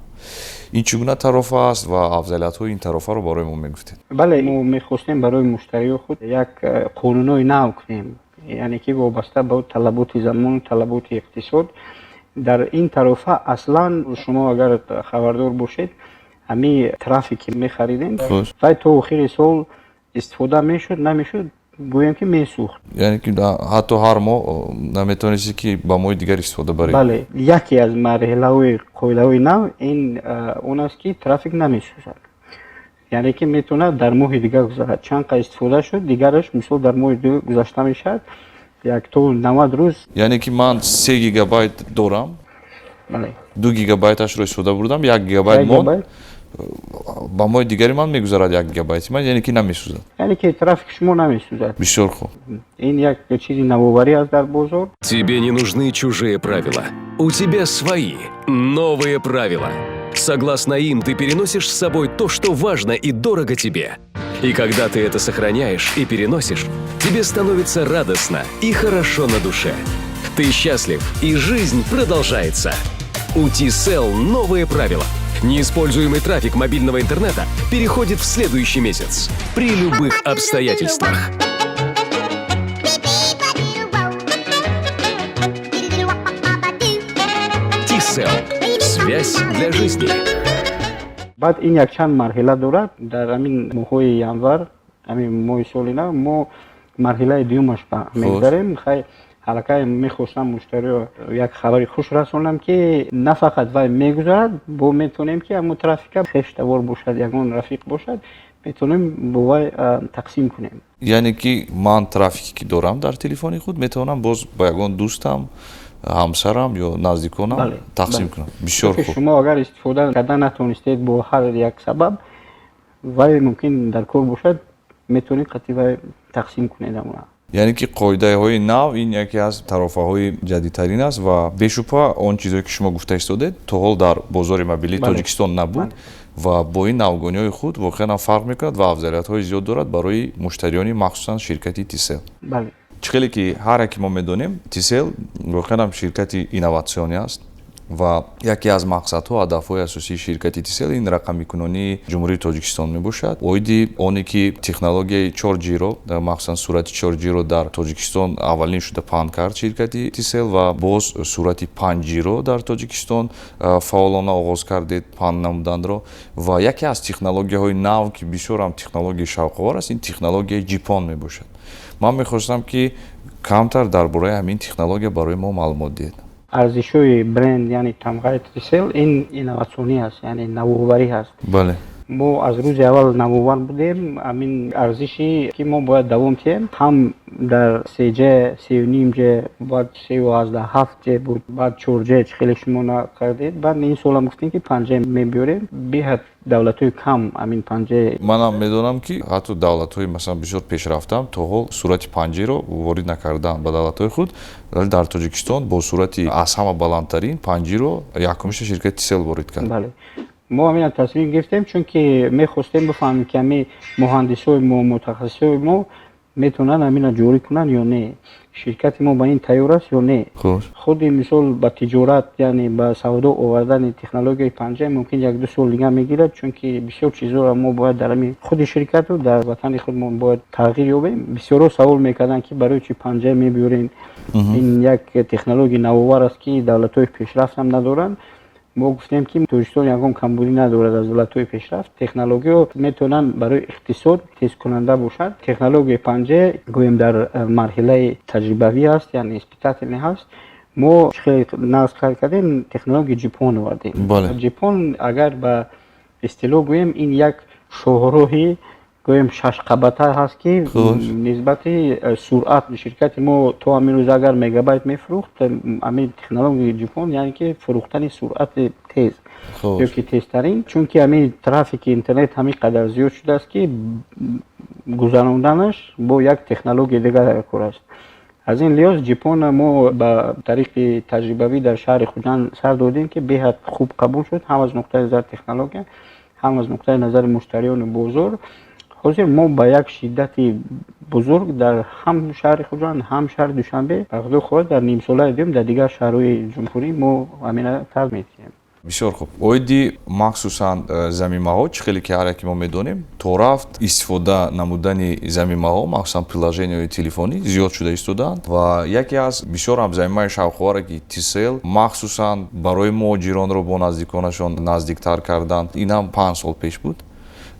Ин чӣ гуна тарофа аст ва афзалиятҳои ин тарофаро барои мо мегуфтед? Бале, мо мехостем барои муштариҳо худ як қонунҳои нав кунем, яъне ки вобаста ба талаботи замону талаботи иқтисод. Дар ин тарофа аслан, шумо агар хабардор бошед, ҳамин трафике мехаридем, вай то охири сол истифода мешуд, намешуд, гӯем ки месӯхт. Яъне ки ҳатто ҳар моҳ наметавонистӣ, ки ба моҳи дигар истифода баред. Бале, яке аз марҳилаҳои қоидаҳои нав ин он аст, ки трафик намесӯзад, яъне ки метавонад дар моҳи дигар гузарад. Чанд қа истифода шуд, дигараш, мисол, дар моҳи ду гузашта мешавад, як то 90 рӯз. Яъне ки ман 3 гигабайт дорам, 2 гигабайташро истифода бурдам, 1 гигабайт монд, ба моҳи дигари ман мегузарад 1 гигабайти ман, яъне ки намесӯзад. Яъне ки трафики шумо намесӯзад. Бисёр хуб. Ин як чизи навоварӣ аст дар бозор. Тебе не нужны чужие правила. У тебя свои, новые правила. Согласно им, ты переносишь с собой то, что важно и дорого тебе. И когда ты это сохраняешь и переносишь, тебе становится радостно и хорошо на душе. Ты счастлив, и жизнь продолжается. У Tcell новые правила. Неиспользуемый трафик мобильного интернета переходит в следующий месяц. При любых обстоятельствах. Tcell. Связь для жизни. Баъд ин якчанд марҳила дорад. Дар ҳамин моҳҳои январ, ҳамин моҳи соли нав, мо марҳилаи дуюмаш ба мегузарем. Хай, аллакай мехостам муштариро як хабари хуш расонам, ки на фақат вай мегузарад, бо метавонем, ки ҳамун трафика хештавор бошад, ягон рафиқ бошад, метавонем бо вай тақсим кунем. Яъне ки ман трафике ки дорам дар телефони худ, метавонам боз ба ягон дӯстам, ҳамсарам ё наздиконам тақсим кунам. Бисёр хуб. Шумо агар истифода карда натавонистед бо ҳар як сабаб, вай мумкин дар кор бошад, метавонед қатъи вай тақсим кунед амона. Яъне ки қоидаҳои нав ин яке аз тарофаҳои ҷадидтарин аст ва бешубҳа он чизое ки шумо гуфта истодед, то ҳол дар бозори мобилии Тоҷикистон набуд ва бо ин навгониҳои худ воқеан ҳам фарқ мекунад ва афзалиятҳои зиёд дорад барои муштариёни махсусан ширкати Тисел. Чӣ хеле ки ҳар яке мо медонем, Тисел воқеан ҳам ширкати инноватсионӣ аст. Ва яке аз мақсадҳо, ҳадафҳои асосии ширкати Тисел ин рақамикунонии Ҷумҳурии Тоҷикистон мебошад. Оиди оне ки технологияи 4G-ро, махсусан суръати 4G-ро дар Тоҷикистон аввалин шуда паҳн кард ширкати Тисел ва боз суръати 5G-ро дар Тоҷикистон фаъолона оғоз кардед паҳн намуданро. Ва яке аз технологияҳои нав, ки бисёр ҳам технологияи шавқовар аст, ин технологияи GPON мебошад. Ман мехостам, ки камтар дар бораи ҳамин технология барои мо маълумот диҳед. Арзишҳои бренд, яъне тамғаи Тисел, ин инноватсионӣ аст, яъне навоварӣ ҳаст. Мо аз рӯзи аввал навовар будем. Ҳамин арзиши ки мо бояд давом диҳем, ҳам дар 3G, 3,5G, баъд 3,7G буд, баъд 4G, чӣ хеле шумо накардед, баъд ин солам гуфтем, ки 5G мебиёрем. Беҳад давлатҳои кам ҳамин 5G. Манам медонам, ки ҳатто давлатҳои, масалан, бисёр пешрафтаам то ҳол суръати 5G-ро ворид накардаанд ба давлатҳои худ, вале дар Тоҷикистон бо суръати аз ҳама баландтарин 5G-ро якумиша ширкати Тисел ворид кард. Бале, мо ҳамина тасмим гирифтем, чунки мехостем бифаҳмем, ки ҳамин муҳандисҳои мо, мутахассисҳои мо метавонанд ҳамина ҷорӣ кунанд ё не, ширкати мо ба ин тайёр аст ё не. Худи мисол ба тиҷорат, яъне ба савдо овардани технологияи 5G мумкин 1-ду сол дига мегирад, чунки бисёр чизҳоро мо бояд дар ҳамин худи ширкату дар ватани худмон бояд тағйир ёбем. Бисёрҳо савол мекарданд, ки барои чи 5G мебиёрем, ин як технологияи навовар аст, ки давлатҳои пешрафт ҳам надоранд. Мо гуфтем, ки Тоҷикистон ягон камбудӣ надорад аз давлатҳои пешрафт. Технологияҳо метавонанд барои иқтисод тезкунанда бошад. Технологияи 5G, гӯем, дар марҳилаи таҷрибавӣ аст, яъне испытательный ҳаст. Мо чӣ хеле нағз кар кардем, технологияи GPON овардем. GPON, агар ба истилоҳ гӯем, ин як шоҳроҳи, гӯем, шашқабата ҳаст, ки нисбати суръат ширкати мо то ҳамин рӯз агар мегабайт мефурӯхт, ҳамин технологияи GPON, яъне ки фурӯхтани суръати тез ё ки тезтарин, чунки ҳамин трафики интернет ҳамин қадар зиёд шудааст, ки гузаронданаш бо як технологияи дигар дар кор аст. Аз ин лиҳоз GPON-а мо ба тариқи таҷрибавӣ дар шаҳри Хуҷанд сар додем, ки беҳад хуб қабул шуд, ҳам аз нуқтаи назари технология, ҳам аз нуқтаи назари муштариёни бозор. Ҳозир мо ба як шиддати бузург дар ҳам шаҳри Хуҷанд, ҳам шаҳри Душанбе, ба худо хоҳад, дар нимсолаи дуюм дар дигар шаҳрҳои ҷумҳурӣ мо ҳамина тарз медиҳем. Бисёр хуб. Оиди махсусан замимаҳо, чӣ хеле ки ҳар яке мо медонем, то рафт истифода намудани замимаҳо, махсусан приложения ҳои телефонӣ, зиёд шуда истодаанд. Ва яке аз бисёр ҳам замимаи шавқоваре, ки Тисел махсусан барои муҳоҷиронро бо наздиконашон наздиктар кардан, ин ҳам 5 сол пеш буд,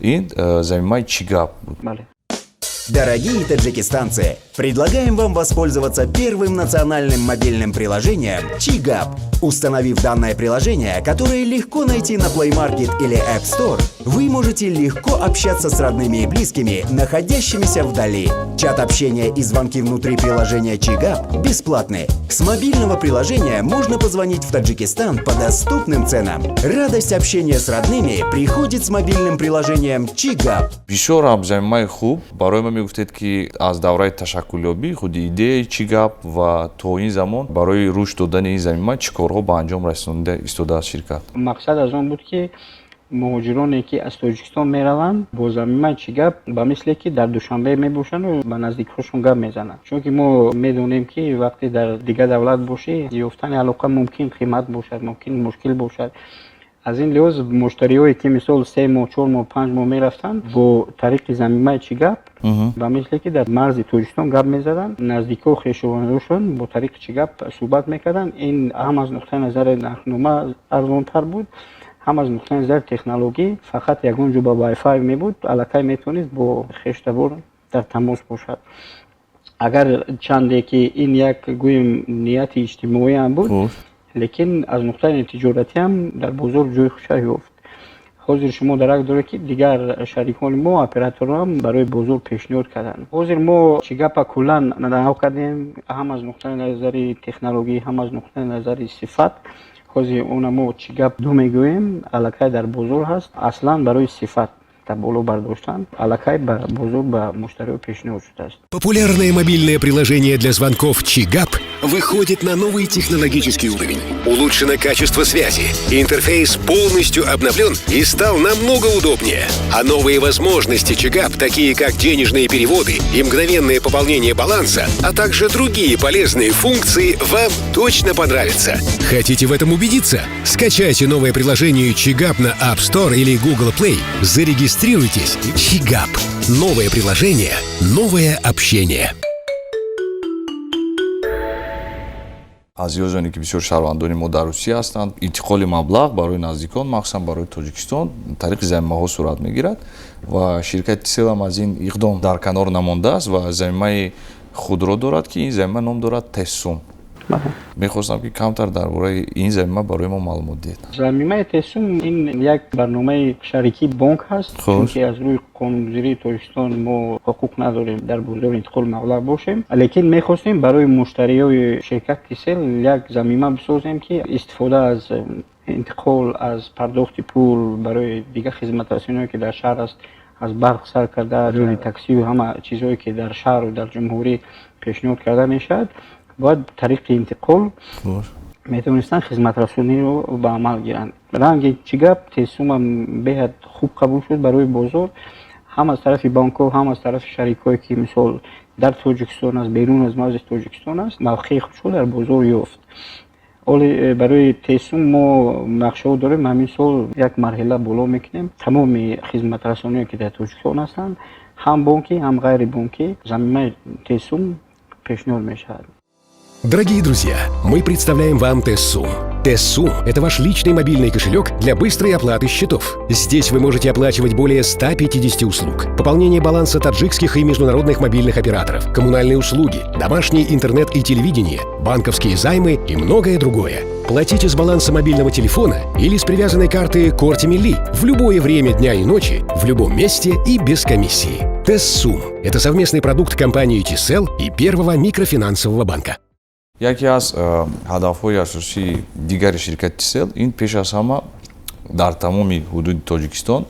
ин замимаи «Чӣ гап» буд. Бале. Дорогие таджикистанцы, предлагаем вам воспользоваться первым национальным мобильным приложением Чигап. Установив данное приложение, которое легко найти на Play Market или App Store, вы можете легко общаться с родными и близкими, находящимися вдали. Чат общения и звонки внутри приложения Чигап бесплатны. С мобильного приложения можно позвонить в Таджикистан по доступным ценам. Радость общения с родными приходит с мобильным приложением Чигап. Бисёр ҳам замимаи хуб. Барои ма мегуфтед, ки аз давраи ташаккулёбӣ худи идеяи «Чӣ гап» ва то ин замон барои рушд додани ин замима чӣ корҳо ба анҷом расонида истодааст ширкат? Мақсад аз он буд, ки муҳоҷироне, ки аз Тоҷикистон мераванд, бо замимаи «Чӣ гап» ба мисле ки дар Душанбе мебошанду ба наздикҳошон гап мезананд, чунки мо медонем, ки вақте дар дигар давлат бошӣ, ёфтани алоқа мумкин қимат бошад, мумкин мушкил бошад. Аз ин лиҳоз муштариҳое, ки мисол 3 моҳ, 4 моҳ, 5 моҳ мерафтанд, бо тариқи замимаи «Чӣ гап» ба мисле ки дар марзи Тоҷикистон гап мезаданд, наздикҳо, хешовандошон бо тариқи «Чӣ гап» суҳбат мекарданд. Ин ҳам аз нуқтаи назари нархнома арзонтар буд, ҳам аз нуқтаи назари технологӣ. Фақат ягон ҷо ба Wi-Fi мебуд, аллакай метавонист бо хештабор дар тамос бошад. Агар чанде ки ин як, гӯем, нияти иҷтимоӣ ҳам буд, лекин аз нуқтаи тиҷоратӣ ҳам дар бозор ҷои хуша ёфт. Ҳозир шумо дарак доред, ки дигар шарикони мо, операторҳоам, барои бозор пешниҳод карданд. Ҳозир мо «Чӣ гапа» куллан нав кардем, ҳам аз нуқтаи назари технологӣ, ҳам аз нуқтаи назари сифат. Ҳозир она мо «Чӣ гап ду» мегӯем, аллакай дар бозор ҳаст. Аслан барои сифат боло бардоштан аллакай ба бозор, ба муштариҳо пешниҳод шудааст. Популярное мобильное приложение для звонков «Чигап» выходит на новый технологический уровень. Улучшено качество связи, интерфейс полностью обновлен и стал намного удобнее. А новые возможности Чигап, такие как денежные переводы и мгновенное пополнение баланса, а также другие полезные функции, вам точно понравятся. Хотите в этом убедиться? Скачайте новое приложение Чигап на App Store или Google Play. Зарегистрируйтесь. Чигап. Новое приложение, новое общение. Аз ёзоне ки бисёр шаҳрвандони мо дар Русия ҳастанд, интиқоли маблағ барои наздикон, махсусан барои Тоҷикистон, тариқи замимаҳо сурат мегирад ва ширкати Тиселам аз ин иқдом дар канор намондааст ва замимаи худро дорад, ки ин замима ном дорад Тессум. Мехостам, ки камтар дар бораи ин замима барои мо маълумот диҳед. Замимаи Тесум ин як барномаи шарикии бонк ҳаст, чунки аз рӯи қонунгузории Тоҷикистон мо ҳуқуқ надорем дар бозори интиқоли маблағ бошем, лекин мехостем барои муштариёи ширкат Тисел як замима бисозем, ки истифода аз интиқол, аз пардохти пул барои дигар хизматрасониҳое, ки дар шаҳр аст, аз барқ сар карда, рӯи таксию ҳама чизҳое, ки дар шаҳру дар ҷумҳурӣ пешниҳод карда мешавад, бояд тариқи интиқол метавонистанд хизматрасониро ба амал гиранд. Ранги чӣ гап, Тесумам беҳад хуб қабул шуд барои бозор, ҳам аз тарафи бонкҳо, ҳам аз тарафи шарикҳое, ки мисол дар Тоҷикистон аст, берун аз марзи Тоҷикистон аст, мавқеи худшо дар бозор ёфт. Оле барои Тесум мо нақшаҳо дорем, ҳамин сол як марҳила боло мекунем. Тамоми хизматрасониҳое, ки дар Тоҷикистон ҳастанд, ҳам бонкӣ, ҳам ғайрибонкӣ, замимаи Тесум пешниҳод мешавад. Дорогие друзья, мы представляем вам Тессум. Тессум – это ваш личный мобильный кошелек для быстрой оплаты счетов. Здесь вы можете оплачивать более 150 услуг. Пополнение баланса таджикских и международных мобильных операторов, коммунальные услуги, домашний интернет и телевидение, банковские займы и многое другое. Платите с баланса мобильного телефона или с привязанной карты Корти Милли в любое время дня и ночи, в любом месте и без комиссии. Тессум – это совместный продукт компании Tcell и Первого микрофинансового банка. Яке аз ҳадафҳои асосии дигари ширкати Тисел ин пеш аз ҳама дар тамоми ҳудуди Тоҷикистон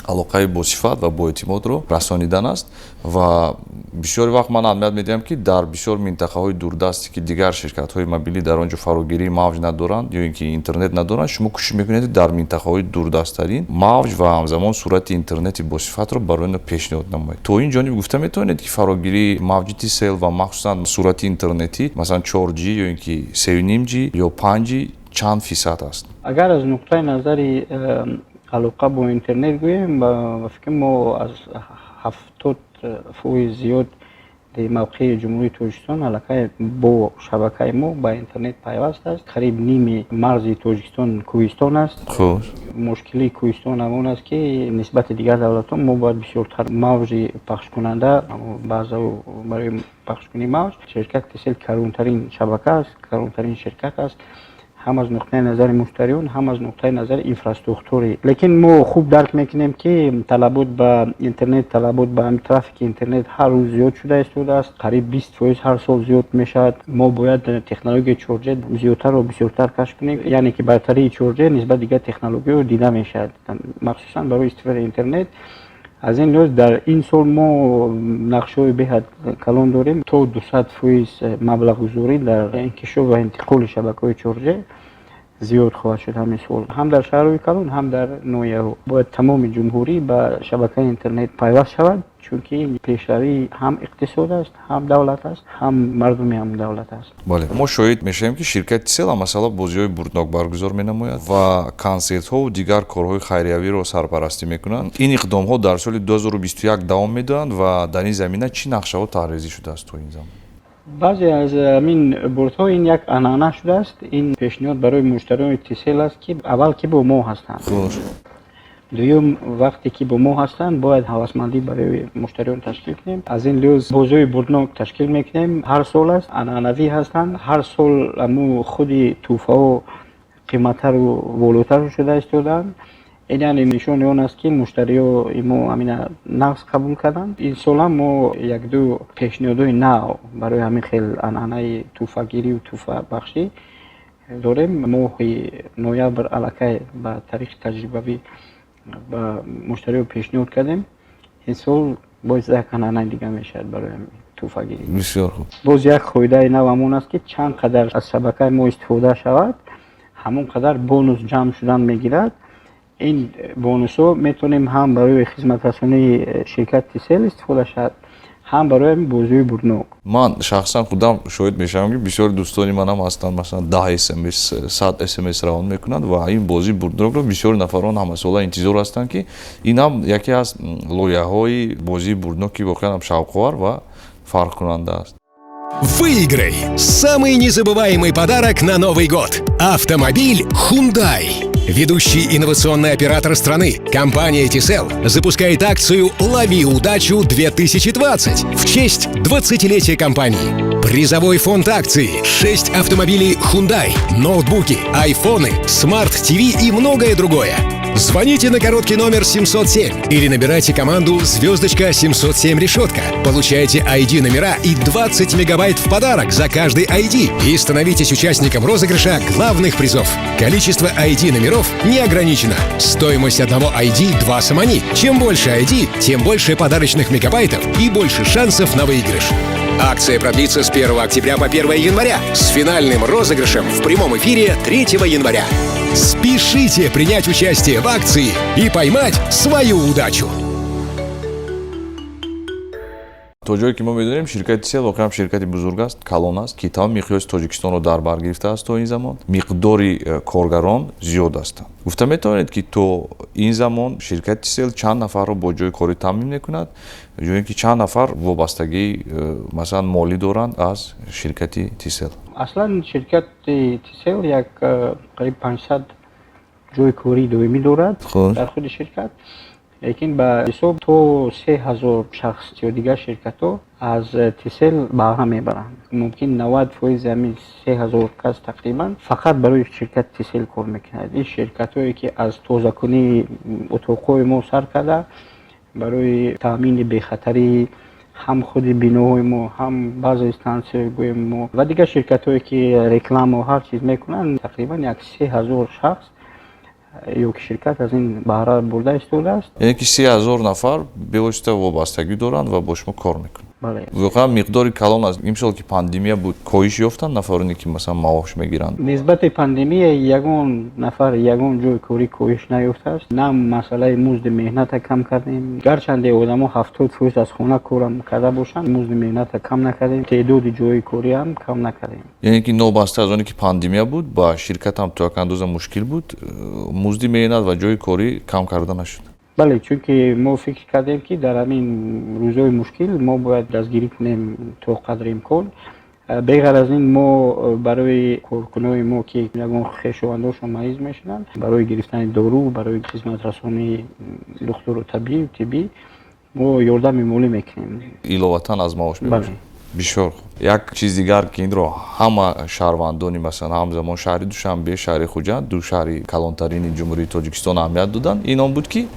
алоқаи босифат ва боэътимодро расонидан аст. Ва бисёри вақт ман аҳамият медиҳам, ки дар бисёр минтақаҳои дурдасте, ки дигар ширкатҳои мобилӣ дар он ҷо фарогирии мавҷ надоранд ё ин ки интернет надоранд, шумо кӯшиш мекунед дар минтақаҳои дурдасттарин мавҷ ва ҳамзамон суръати интернети босифатро барои онҳо пешниҳод намоед. То ин ҷониб гуфта метавонед, ки фарогирии мавҷи Тисел ва махсусан суръати интернетӣ, масалан 4G ё ин ки 3,5G ё 5G, чанд фисад аст? Агар аз нуқтаи назари алоқа бо интернет гӯем, ба фикр мо аз 70% зиёд мавқеи Ҷумҳурии Тоҷикистон аллакай бо шабакаи мо ба интернет пайваст аст. Қариб ними марзи Тоҷикистон кӯҳистон аст. Мушкилии кӯҳистон ҳамон аст, ки нисбати дигар давлатҳо мо бояд бисёртар мавҷи пахшкунанда, баъза барои пахшкунии мавҷ. Ширкати Тисел калонтарин шабака аст, калонтарин ширкат аст, ҳам аз нуқтаи назари муштариён, ҳам аз нуқтаи назари инфраструктурӣ. Лекин мо хуб дарк мекунем, ки талабот ба интернет, талабот ба ҳамин трафики интернет ҳар рӯз зиёд шуда истодааст, қариб 20% ҳар сол зиёд мешавад. Мо бояд технологияи 4G зиёдтарро бисёртар кашф кунем, яъне ки бартарии 4G нисбат дигар технологияҳо дида мешавад, махсусан барои истифодаи интернет. Аз ин лиҳоз дар ин сол мо нақшаҳои беҳад калон дорем, то 200% маблағгузорӣ дар инкишоф ва интиқоли шабакаҳои 4G зиёд хоҳад шуд ҳамин сол, ҳам дар шаҳрҳои калон, ҳам дар ноҳияҳо. Бояд тамоми ҷумҳурӣ ба шабакаи интернет пайваст шавад, чунки ин пешравии ҳам иқтисод аст, ҳам давлат аст, ҳам мардуми ҳам давлат аст. Бале, мо шоҳид мешавем, ки ширкати Тисел масалан бозиҳои бурднок баргузор менамояд ва консертҳову дигар корҳои хайриявиро сарпарастӣ мекунанд. Ин иқдомҳо дар соли 2021 давом медиҳанд ва дар ин замина чӣ нақшаҳо тарҳрезӣ шудааст то ин замон? Баъзе аз ҳамин бурдҳо ин як анъана шудааст. Ин пешниҳод барои муштариёни Тисел аст, ки аввал ки бо мо ҳастанд, дуюм вақте ки бо мо ҳастанд, бояд ҳавасмандӣ барои муштариён ташкил кунем. Аз ин лиҳоз бозиҳои бурднок ташкил мекунем, ҳар сол аст, анъанавӣ ҳастанд. Ҳар сол аму худи тӯҳфаҳо қиматтару волотар шуда истодаанд. Ин яъне нишони он аст, ки муштариҳо мо ҳамина нағз қабул карданд. Ин солам мо якду пешниҳодҳои нав барои ҳамин хел анъанаи тӯҳфагирию тӯҳфабахшӣ дорем. Моҳи ноябр аллакай ба тариқи таҷрибавӣ ба муштариҳо пешниҳод кардем. Ин сол Боз як анъанаи дига мешавад барои тӯҳфагирӣ. Бисёр хуб. Боз як қоидаи нав ҳамон аст, ки чанд қадар аз шабакаи мо истифода шавад, ҳамон қадар бонус ҷамъ шудан мегирад. Ин бонусҳо метавонем ҳам барои хизматрасонии ширкати Тисел истифода шавад, ҳам барои бозиҳои бурднок. Ман шахсан худам шоҳид мешавам, ки бисёри дӯстони манам ҳастанд, масалан, 10 смс, 100 смс равон мекунанд ва ин бозии бурднокро бисёри нафарон ҳамасола интизор ҳастанд, ки ин ҳам яке аз лоиҳаҳои бозии бурднок, ки воқеан ҳам шавқовар ва фарқкунанда аст. Выиграй самый незабываемый подарок на Новый год. Автомобиль Hyundai. Ведущий инновационный оператор страны, компания Tcell, запускает акцию «Лови удачу 2020» в честь 20-летия компании. Призовой фонд акции – 6 автомобилей Hyundai, ноутбуки, айфоны, Smart TV и многое другое. Звоните на короткий номер 707 или набирайте команду «Звездочка 707 решетка». Получайте ID-номера и 20 мегабайт в подарок за каждый ID и становитесь участником розыгрыша главных призов. Количество ID-номеров не ограничено. Стоимость одного ID – 2 сомони. Чем больше ID, тем больше подарочных мегабайтов и больше шансов на выигрыш. Акция продлится с 1 октября по 1 января с финальным розыгрышем в прямом эфире 3 января. Спешите принять участие в акции и поймать свою удачу! То ҷое ки мо медонем, ширкати Тисел воқеан ширкати бузург аст, калон аст, ки тамоми миқёси Тоҷикистонро дар бар гирифтааст. То ин замон миқдори коргарон зиёд ҳастанд. Гуфта метавонед, ки то ин замон ширкати Тисел чанд нафарро бо ҷои корӣ таъмин мекунад ё ин ки чанд нафар вобастагии масалан, молӣ доранд аз ширкати Тисел? Аслан ширкати Тисел як қариб 500 ҷои кории доимӣ дорад дар худи ширкат, лекин ба ҳисоб то 3000 шахс ё дигар ширкатҳо аз Тисел баҳра мебаранд. Мумкин 90% ҳамин 3000 кас тақрибан фақат барои ширкати Тисел кор мекунад. Ин ширкатҳое, ки аз тозакунии утоқҳои мо сар карда, барои таъмини бехатарии ҳам худи биноҳои мо, ҳам баъзе стансияҳои, гӯем, мо ва дигар ширкатҳое, ки рекламу ҳар чиз мекунанд, тақрибан як 3000 шахс ё ки ширкат аз ин баҳра бурда истодааст. Яъне ки 3000 нафар бевосита вобастагӣ доранд ва бо шумо кор мекунанд? Бале. Воқеан миқдори калон аст. Имсол, ки пандемия буд, коҳиш ёфтанд нафароне, ки масалан, маош мегиранд? Нисбати пандемия ягон нафар, ягон ҷои корӣ коҳиш наёфтааст. На масъалаи музди меҳната кам кардем. Гарчанде одамо 70% аз хона корам карда бошанд, музди меҳната кам накардем, теъдоди ҷои кориам кам накардем. Яъне ки новобаста аз оне ки пандемия буд, ба ширкатам то як андоза мушкил буд, музди меҳнат ва ҷои корӣ кам карда нашуд? Бале, чунки мо фикр кардем, ки дар ҳамин рӯзҳои мушкил мо бояд дастгирӣ кунем то қадри имкон. Беғайр аз ин, мо барои коркунои мо, ки ягон хешовандошон мариз мешуданд, барои гирифтани дору, барои хизматрасонии духтуру табиб, тиббӣ мо ёрдами молӣ мекунем. Иловатан аз маош мебошад? Бисёр хуб. Як чиз дигар, ки инро ҳама шаҳрвандони, масалан, ҳамзамон шаҳри Душанбе, шаҳри Хуҷанд, ду шаҳри калонтарини Ҷумҳурии Тоҷикистон, аҳамият доданд, ин он буд, ки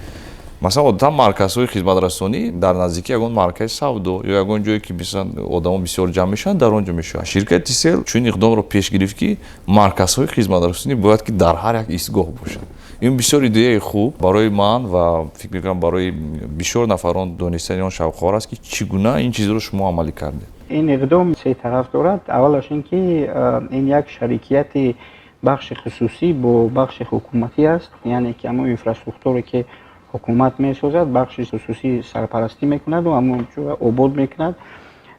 масалан, одатан марказҳои хизматрасонӣ дар наздикии ягон маркази савдо ё ягон ҷое, ки масалан, одамо бисёр ҷамъ мешаванд, дар он ҷо мешаванд. Ширкати Тисел чунин иқдомро пеш гирифт, ки марказҳои хизматрасонӣ бояд ки дар ҳар як истгоҳ бошад. Ин бисёр идеяи хуб барои ман ва фикр мекунам, барои бисёр нафарон донистани он шавқовар аст, ки чӣ гуна ин чизро шумо амалӣ кардед. Ин иқдом се тараф дорад. Аввалаш ин ки ин як шарикияти бахши хусусӣ бо бахши ҳукуматӣ аст, яъне ки ҳамон инфраструктуре, ки ҳукумат месозад, бахши хусусӣ сарпарастӣ мекунаду ҳамон ҷо обод мекунад.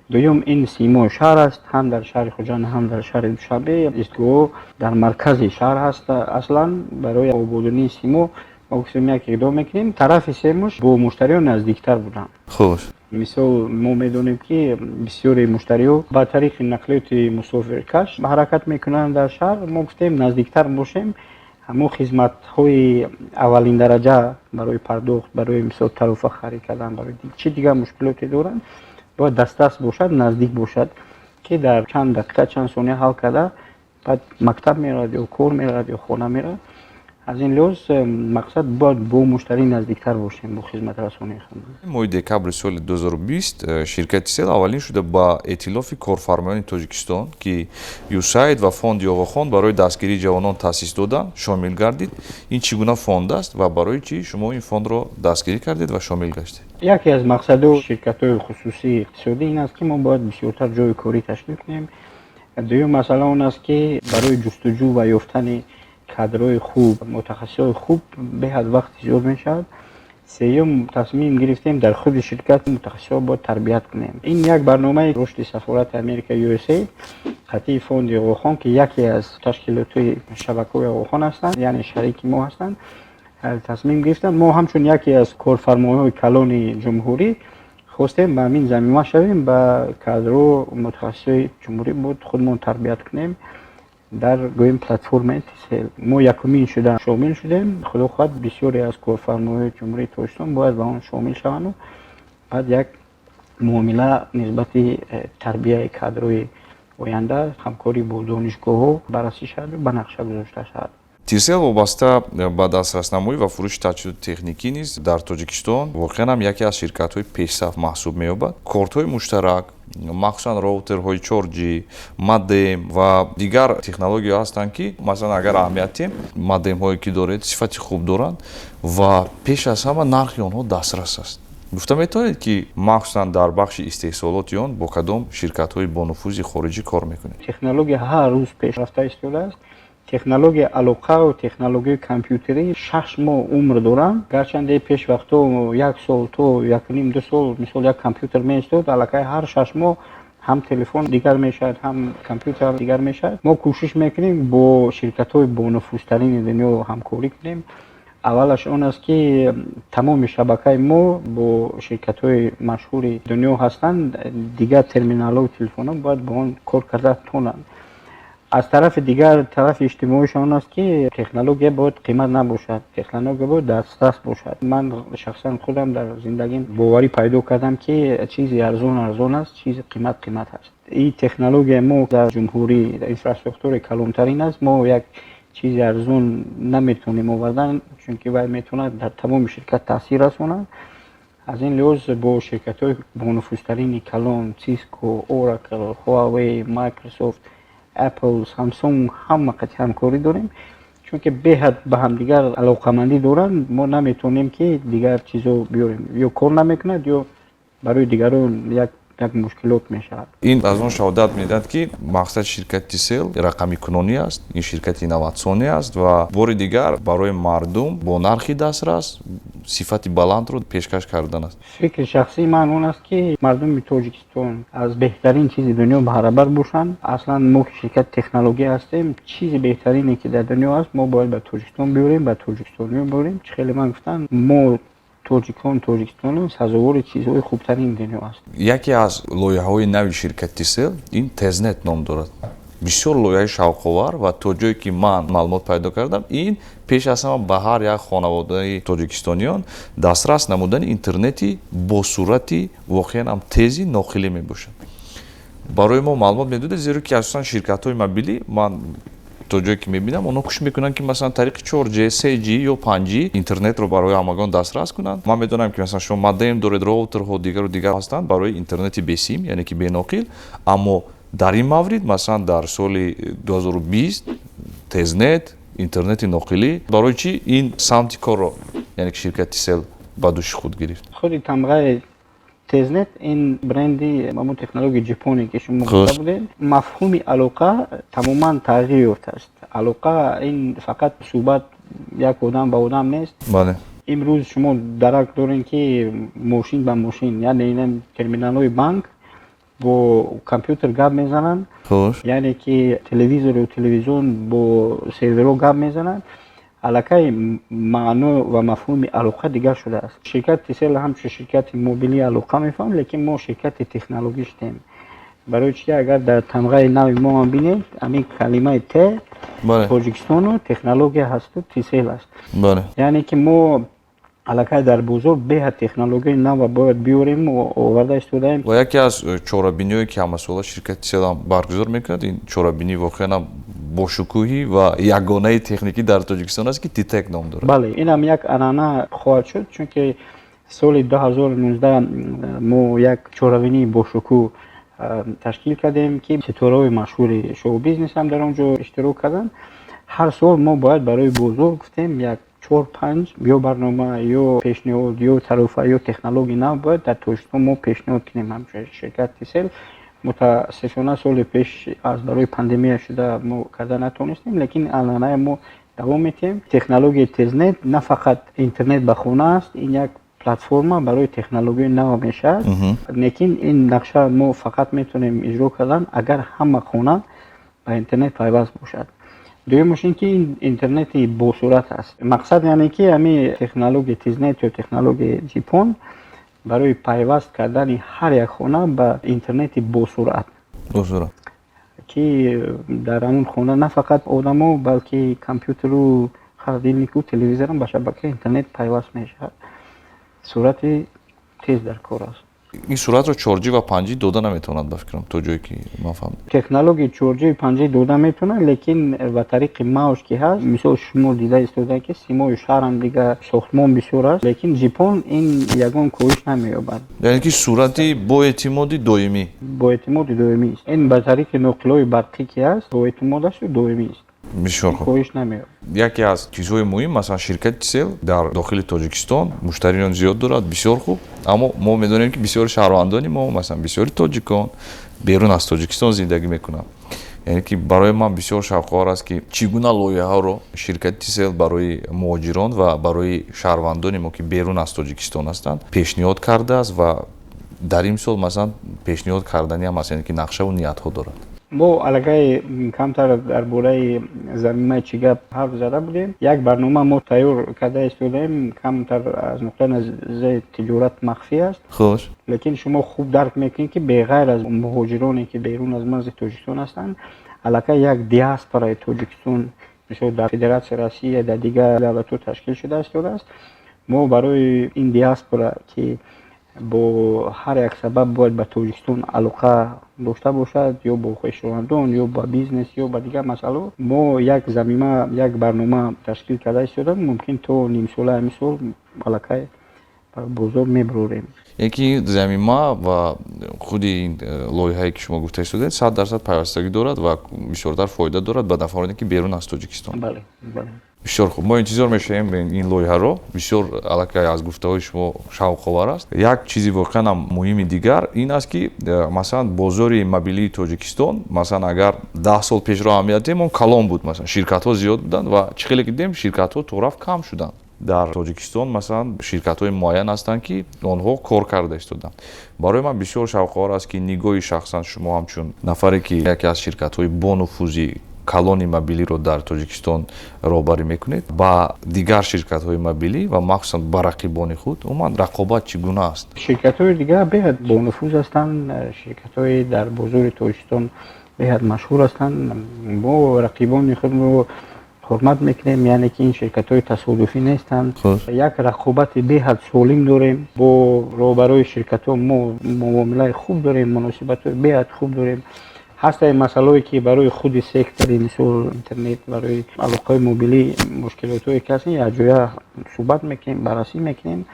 Дуюм, ин симои шаҳр аст. Ҳам дар шаҳри Хуҷанд, ҳам дар шаҳри Душанбе истгоҳҳо дар маркази шаҳр ҳаст. Аслан барои ободонии симо мо гуфтем, як иқдом мекунем. Тарафи сеюмаш, бо муштариён наздиктар буданд. Мисол, мо медонем, ки бисёри муштариҳо ба тариқи нақлиёти мусофиркаш ҳаракат мекунанд дар шаҳр. Мо гуфтем, наздиктар бошем, ҳамон хизматҳои аввалин дараҷа барои пардохт, барои, мисол, тарофа харид кардан, барои чӣ дигар мушкилоте доранд, бояд дастрас бошад, наздик бошад, ки дар чанд дақиқа, чанд сония ҳал карда, баъд мактаб меравад ё кор меравад ё хона меравад. Аз ин лиҳоз мақсад бояд бо муштарӣ наздиктар бошем, бо хизматрасонии худ. Моҳи декабри соли 2020 ширкати Тисел аввалин шуда ба эътилофи корфармоёни Тоҷикистон, ки ЮСАИД ва фонди Оғохон барои дастгирии ҷавонон таъсис доданд, шомил гардид. Ин чӣ гуна фонд аст ва барои чӣ шумо ин фондро дастгирӣ кардед ва шомил гаштед? Яке аз мақсадҳои ширкатҳои хусусии иқтисодӣ ин аст, ки мо бояд бисёртар ҷойи корӣ ташкил кунем. Дуюм масъала он аст, ки барои ҷустуҷӯ ва ёфтани кадрҳои хуб, мутахассисҳои хуб беҳад вақти зиёд мешавад. Сеюм, тасмим гирифтем, дар худи ширкат мутахассисҳо бояд тарбият кунем. Ин як барномаи рушди сафорати Америка, USA, қатъии фонди Оғохон, ки яке аз ташкилотҳои шабакаҳои Оғохон ҳастанд, яъне шарики мо ҳастанд, тасмим гирифтанд. Мо ҳамчун яке аз корфармоҳои калони ҷумҳурӣ хостем ба ҳамин замима шавем, ба кадрҳо, мутахассисҳои ҷумҳурӣ бояд худмон тарбият кунем. Дар гӯем платформаи Тисел мо якумин шуда шомил шудем. Худо хоҳад, бисёре аз корфармоҳои Ҷумҳурии Тоҷикистон бояд ба он шомил шаванду баъд як муомила нисбати тарбияи кадрҳои оянда, ҳамкорӣ бо донишгоҳҳо баррасӣ шавад, ба нақша гузошта шавад. Тисел вобаста ба дастраснамоӣ ва фурӯши таҷҳизоти техникӣ низ дар Тоҷикистон воқеан ҳам яке аз ширкатҳои пешсаф маҳсуб меёбад. Кортҳои муштарак, махсусан роутерҳои 4G, модем ва дигар технологияҳо ҳастанд, ки масалан, агар аҳамият диҳем, модемҳое ки доред, сифати хуб доранд ва пеш аз ҳама нархи онҳо дастрас аст. Гуфта метавонед, ки махсусан дар бахши истеҳсолоти он бо кадом ширкатҳои бонуфузи хориҷӣ кор мекунед? Технология ҳар рӯз пешрафта истодааст. Технология алоқаву технологияи компютерӣ 6 моҳ умр доранд. Гарчанде пеш вақтҳо як сол то 1,5-2 сол, мисол, як компютер меистод, аллакай ҳар 6 моҳ ҳам телефон дигар мешавад, ҳам компютер дигар мешавад. Мо кӯшиш мекунем бо ширкатҳои бонуфузтарини дунё ҳамкорӣ кунем. Аввалаш он аст, ки тамоми шабакаи мо бо ширкатҳои машҳури дунё ҳастанд. Дигар терминалҳо, телефонҳо бояд бо он кор карда тонанд. Аз тарафи дигар, тарафи иҷтимоиаш он аст, ки технология бояд қимат набошад, технология бояд дастрас бошад. Ман шахсан худам дар зиндагим боварӣ пайдо кардам, ки чизи арзон арзон аст, чизи қимат қимат аст. Ин технология мо дар ҷумҳурӣ инфраструктураи калонтарин аст. Мо як чизи арзон наметавонем овардан, чунки вай метавонад дар тамоми ширкат таъсир расонад. Аз ин лиҳоз бо ширкатҳои бонуфузтарини калон, Cisco, Oracle, Huawei, Microsoft, Apple, Samsung, ҳама қатъи ҳамкорӣ дорем, чунки беҳад ба ҳамдигар алоқамандӣ доранд. Мо наметавонем, ки дигар чизо биёрем, ё кор намекунад, ё барои дигарон як мушкилот мешавад. Ин аз он шаҳодат медиҳад, ки мақсади ширкати Тисел рақамикунонӣ аст. Ин ширкати инноватсионӣ аст ва бори дигар барои мардум бо нархи дастрас сифати баландро пешкаш кардан аст. Фикри шахсии ман он аст, ки мардуми Тоҷикистон аз беҳтарин чизи дунё баҳрабар бошанд. Аслан мо ки ширкати технология ҳастем, чизи беҳтарине, ки дар дунё аст, мо бояд ба Тоҷикистон биёрем, ба тоҷикистониё биёрем. Чӣ хеле ман гуфтам, мо тоҷикон, тоҷикистоно сазовори чизҳои хубтарини дунё аст. Яке аз лоиҳаҳои нави ширкати Тисел ин Тезнет ном дорад. Бисёр лоиҳаи шавқовар ва то ҷое ки ман маълумот пайдо кардам, ин пеш аз ҳама ба ҳар як хонаводаи тоҷикистониён дастрас намудани интернети бо суръати воқеан ҳам тези ноқилӣ мебошад. Барои мо маълумот медодед, зеро ки асосан ширкатҳои мобилӣ, ман то ҷое ки мебинам, онҳо кӯшиш мекунанд, ки масалан тариқи 4G, 3G ё 5G интернетро барои ҳамагон дастрас кунанд. Ман медонам, ки масалан шумо модем доред, роутерҳо, дигару дигар ҳастанд барои интернети бесим, яъне ки беноқил. Аммо дар ин маврид, масалан, дар соли 2020 Тезнет, интернети ноқилӣ, барои чӣ ин самти корро, яъне ки ширкати Тисел ба дӯши худ гирифт? Худи тамғаи Тезнет ин бренди ҳамон технологияи ҷипоне, ки шумо гуфта будед. Мафҳуми алоқа тамоман тағйир ёфтааст. Алоқа ин фақат суҳбат як одам ба одам нест. Имрӯз шумо дарак дорем, ки мошин ба мошин, яъне ин терминалҳои банк бо компютер гап мезананд, яъне ки телевизору телевизион бо серверҳо гап мезананд. Аллакай маъно ва мафҳуми алоқа дигар шудааст. Ширкати Тисел ҳамчун ширкати мобилии алоқа мефаҳмам, лекин мо ширкати технологӣ шудем. Барои чи, агар дар тамғаи нави мо ҳам бинед, ҳамин калимаи Т Тоҷикистону технология ҳасту Тисел аст. Яъне ки мо аллакай дар бозор беҳад технологияи нава бояд биёрем, оварда истодаем. Ва яке аз чорабиниҳое, ки ҳамасола ширкати Тисел ҳам баргузор мекунад, ин чорабинӣ воқеан ҳам Бошукӯҳӣ ва ягонаи техникӣ дар Тоҷикистон аст, ки Титек ном дорад. Бале, инам як анъана хоҳад шуд, чунки соли 2019 мо як чорабинии бошукӯҳ ташкил кардем, ки ситораҳои машҳури шоу-бизнес ҳам дар он ҷо иштирок карданд. Ҳар сол мо бояд барои бозор, гуфтем, як чор панҷ ё барнома, ё пешниҳод, ё тарофа, ё технологияи нав бояд дар Тоҷикистон мо пешниҳод кунем ҳамчун ширкат Тисел. Мутаассифона, соли пеш аз барои пандемия шуда мо карда натонистем, лекин анъанаи мо давом медиҳем. Технологияи Тезнет на фақат интернет ба хона аст, ин як платформа барои технологияи нав мешавад. Лекин ин нақша мо фақат метавонем иҷро кардан, агар ҳама хона ба интернет пайваст бошад. Дуюмаш ин ки ин интернети босуръат аст. Мақсад, яъне ки ҳамин технологияи Тезнет ё технологияи GPON барои пайваст кардани ҳар як хона ба интернети босуръат, босуръат, ки дар ҳамон хона на фақат одамо, балки компютеру холодильнику телевизорам ба шабакаи интернет пайваст мешавад. Суръати тез дар кор аст. Ин суръатро 4G ва 5G дода наметавонад, ба фикрам, то ҷое ки ман фаҳмидам. Технологияи 4G, 5G дода метавонад, лекин ба тариқи мавҷ ки ҳаст. Мисол, шумо дида истода, ки симои шаҳрам дига сохтмон бисёр аст, лекин GPON ин ягон коҳиш намеёбад. Яъне ки суръати боэътимоди доимӣ. Боэътимоди доимӣ аст. Ин ба тариқи ноқилҳои барқӣ ки ҳаст, боэътимод асту доимӣ аст. Бисёр хуб. Коҳиш намеёбад. Яке аз чизҳои муҳим, масалан, ширкати Тисел дар дохили Тоҷикистон муштариён зиёд дорад, бисёр хуб, аммо мо медонем, ки бисёри шаҳрвандони мо, масалан, бисёри тоҷикон берун аз Тоҷикистон зиндагӣ мекунанд. Яъне ки барои ман бисёр шавқовар аст, ки чӣ гуна лоиҳаҳоро ширкати Тисел барои муҳоҷирон ва барои шаҳрвандони мо, ки берун аз Тоҷикистон ҳастанд, пешниҳод кардааст ва дар ин сол, масалан, пешниҳод карданиам аст, яъне ки нақшаву ниятҳо дорад. Мо аллакай камтар дар бораи замимаи Чигап ҳарф зада будем. Як барнома мо тайёр карда истодаем, камтар аз нуқтаи назари тиҷорат махфӣ аст, лекин шумо хуб дарк мекунед, ки беғайр аз муҳоҷироне, ки берун аз марзи Тоҷикистон ҳастанд, аллакай як диаспораи Тоҷикистон, мисол, дар Федератсияи Россия, дар дигар давлатҳо ташкил шуда истодааст. Мо барои ин диаспора, ки бо ҳар як сабаб бояд ба Тоҷикистон алоқа дошта бошад, ё бо хешовандон, ё ба бизнес, ё ба дигар масъалаҳо, мо як замима, як барнома ташкил карда истодаем. Мумкин то нимсола ҳамин сол аллакай ба бозор мебурорем. Яъне ки замима ва худи ин лоиҳае, ки шумо гуфта истодаед, 100% пайвастагӣ дорад ва бисёртар фоида дорад ба нафароне, ки берун аз Тоҷикистон. Бале. Бисёр хуб, мо интизор мешавем ин лоиҳаро. Бисёр аллакай аз гуфтаҳои шумо шавқовар аст. Як чизи воқеан ҳам муҳими дигар ин аст, ки масалан, бозори мобилии Тоҷикистон, масалан, агар 10 сол пешро аҳамият диҳем, он калон буд, масалан, ширкатҳо зиёд буданд ва чӣ хеле ки дидем, ширкатҳо торафт кам шуданд дар Тоҷикистон. Масалан, ширкатҳои муайян ҳастанд, ки онҳо кор карда истоданд. Барои ман бисёр шавқовар аст, ки нигоҳи шахсан шумо, ҳамчун нафаре, ки яке аз ширкатҳои бонуфузи калони мобилиро дар Тоҷикистон роҳбарӣ мекунед, ба дигар ширкатҳои мобилӣ ва махсусан ба рақибони худ. Умуман, рақобат чӣ гуна аст? Ширкатҳои дигар беҳад бонуфуз ҳастанд, ширкатҳои дар бозори Тоҷикистон беҳад машҳур ҳастанд. Мо рақибони худро ҳурмат мекунем, яъне ки ин ширкатҳои тасодуфӣ нестанд. Як рақобати беҳад солим дорем. Бо роҳбарои ширкатҳо мо муомилаи хуб дорем, муносибатҳои беҳад хуб дорем. Ҳастаи масъалаое, ки барои худи сектори, мисол, интернет, барои алоқаҳои мобилӣ мушкилотҳое ки ҳастанд, якҷоя суҳбат мекунем, баррасӣ мекунем.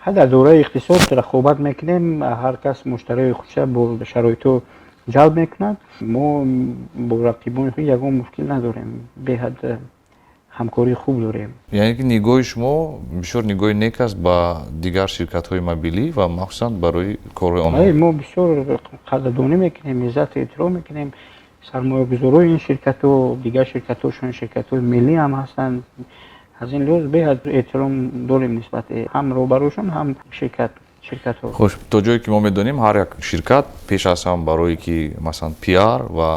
Ҳа, дар доираи иқтисод рақобат мекунем. Ҳар кас муштариҳои худша бо шароитҳо ҷалб мекунад. Мо бо рақибони худ ягон мушкил надорем, беҳад ҳамкории хуб дорем. Яъне ки нигоҳи шумо бисёр нигоҳи нек аст ба дигар ширкатҳои мобилӣ ва махсусан барои корҳои онҳо. Мо бисёр қадрдонӣ мекунем, иззату эҳтиром мекунем сармоягузорои ин ширкатҳо, дигар ширкатҳошон ширкатҳои миллӣ ҳам ҳастанд. Аз ин лиҳоз беҳад эҳтиром дорем нисбати ҳам роҳбарошон, ҳам ширкатҳо. Хуш, то ҷое ки мо медонем, ҳар як ширкат пеш аз ҳам барое ки, масалан, пиар ва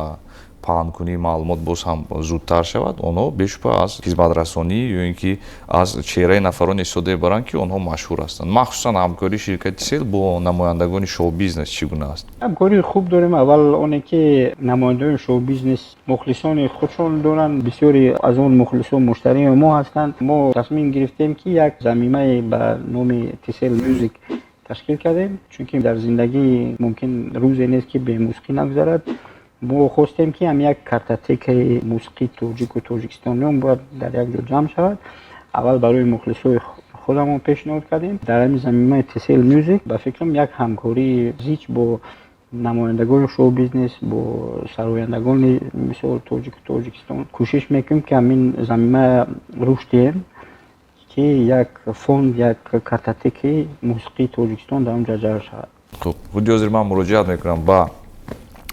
паҳнкунии маълумот боз ҳам зудтар шавад, онҳо бешубҳа аз хизматрасонӣ ё ин ки аз чеҳраи нафароне истифода мебаранд, ки онҳо машҳур ҳастанд. Махсусан ҳамкории ширкати Тисел бо намояндагони шоу-бизнес чӣ гуна аст? Ҳамкории хуб дорем. Аввал оне ки намояндагони шоу-бизнес мухлисони худшон доранд, бисёре аз он мухлисон муштарии мо ҳастанд. Мо тасмим гирифтем, ки як замимае ба номи Тисел Мюзик ташкил кардем, чунки дар зиндагӣ мумкин рӯзе нест, ки бемусиқӣ нагузарад. Мо хостем, ки ҳам як картотекаи мусиқии тоҷику тоҷикистониён бояд дар як ҷо ҷамъ шавад. Аввал барои мухлисои худамон пешниҳод кардем. Дар ҳамин замимаи Tcell Music, ба фикрам, як ҳамкории зич бо намояндагони шоу бизнес, бо сарояндагони, мисол, тоҷику Тоҷикистон кӯшиш мекунем, ки ҳамин замима рушд диҳем, ки як фонд, як картотекаи мусиқии Тоҷикистон дар он ҷо ҷамъ шавад. Хуб, худи ҳозир ман муроҷиат мекунам ба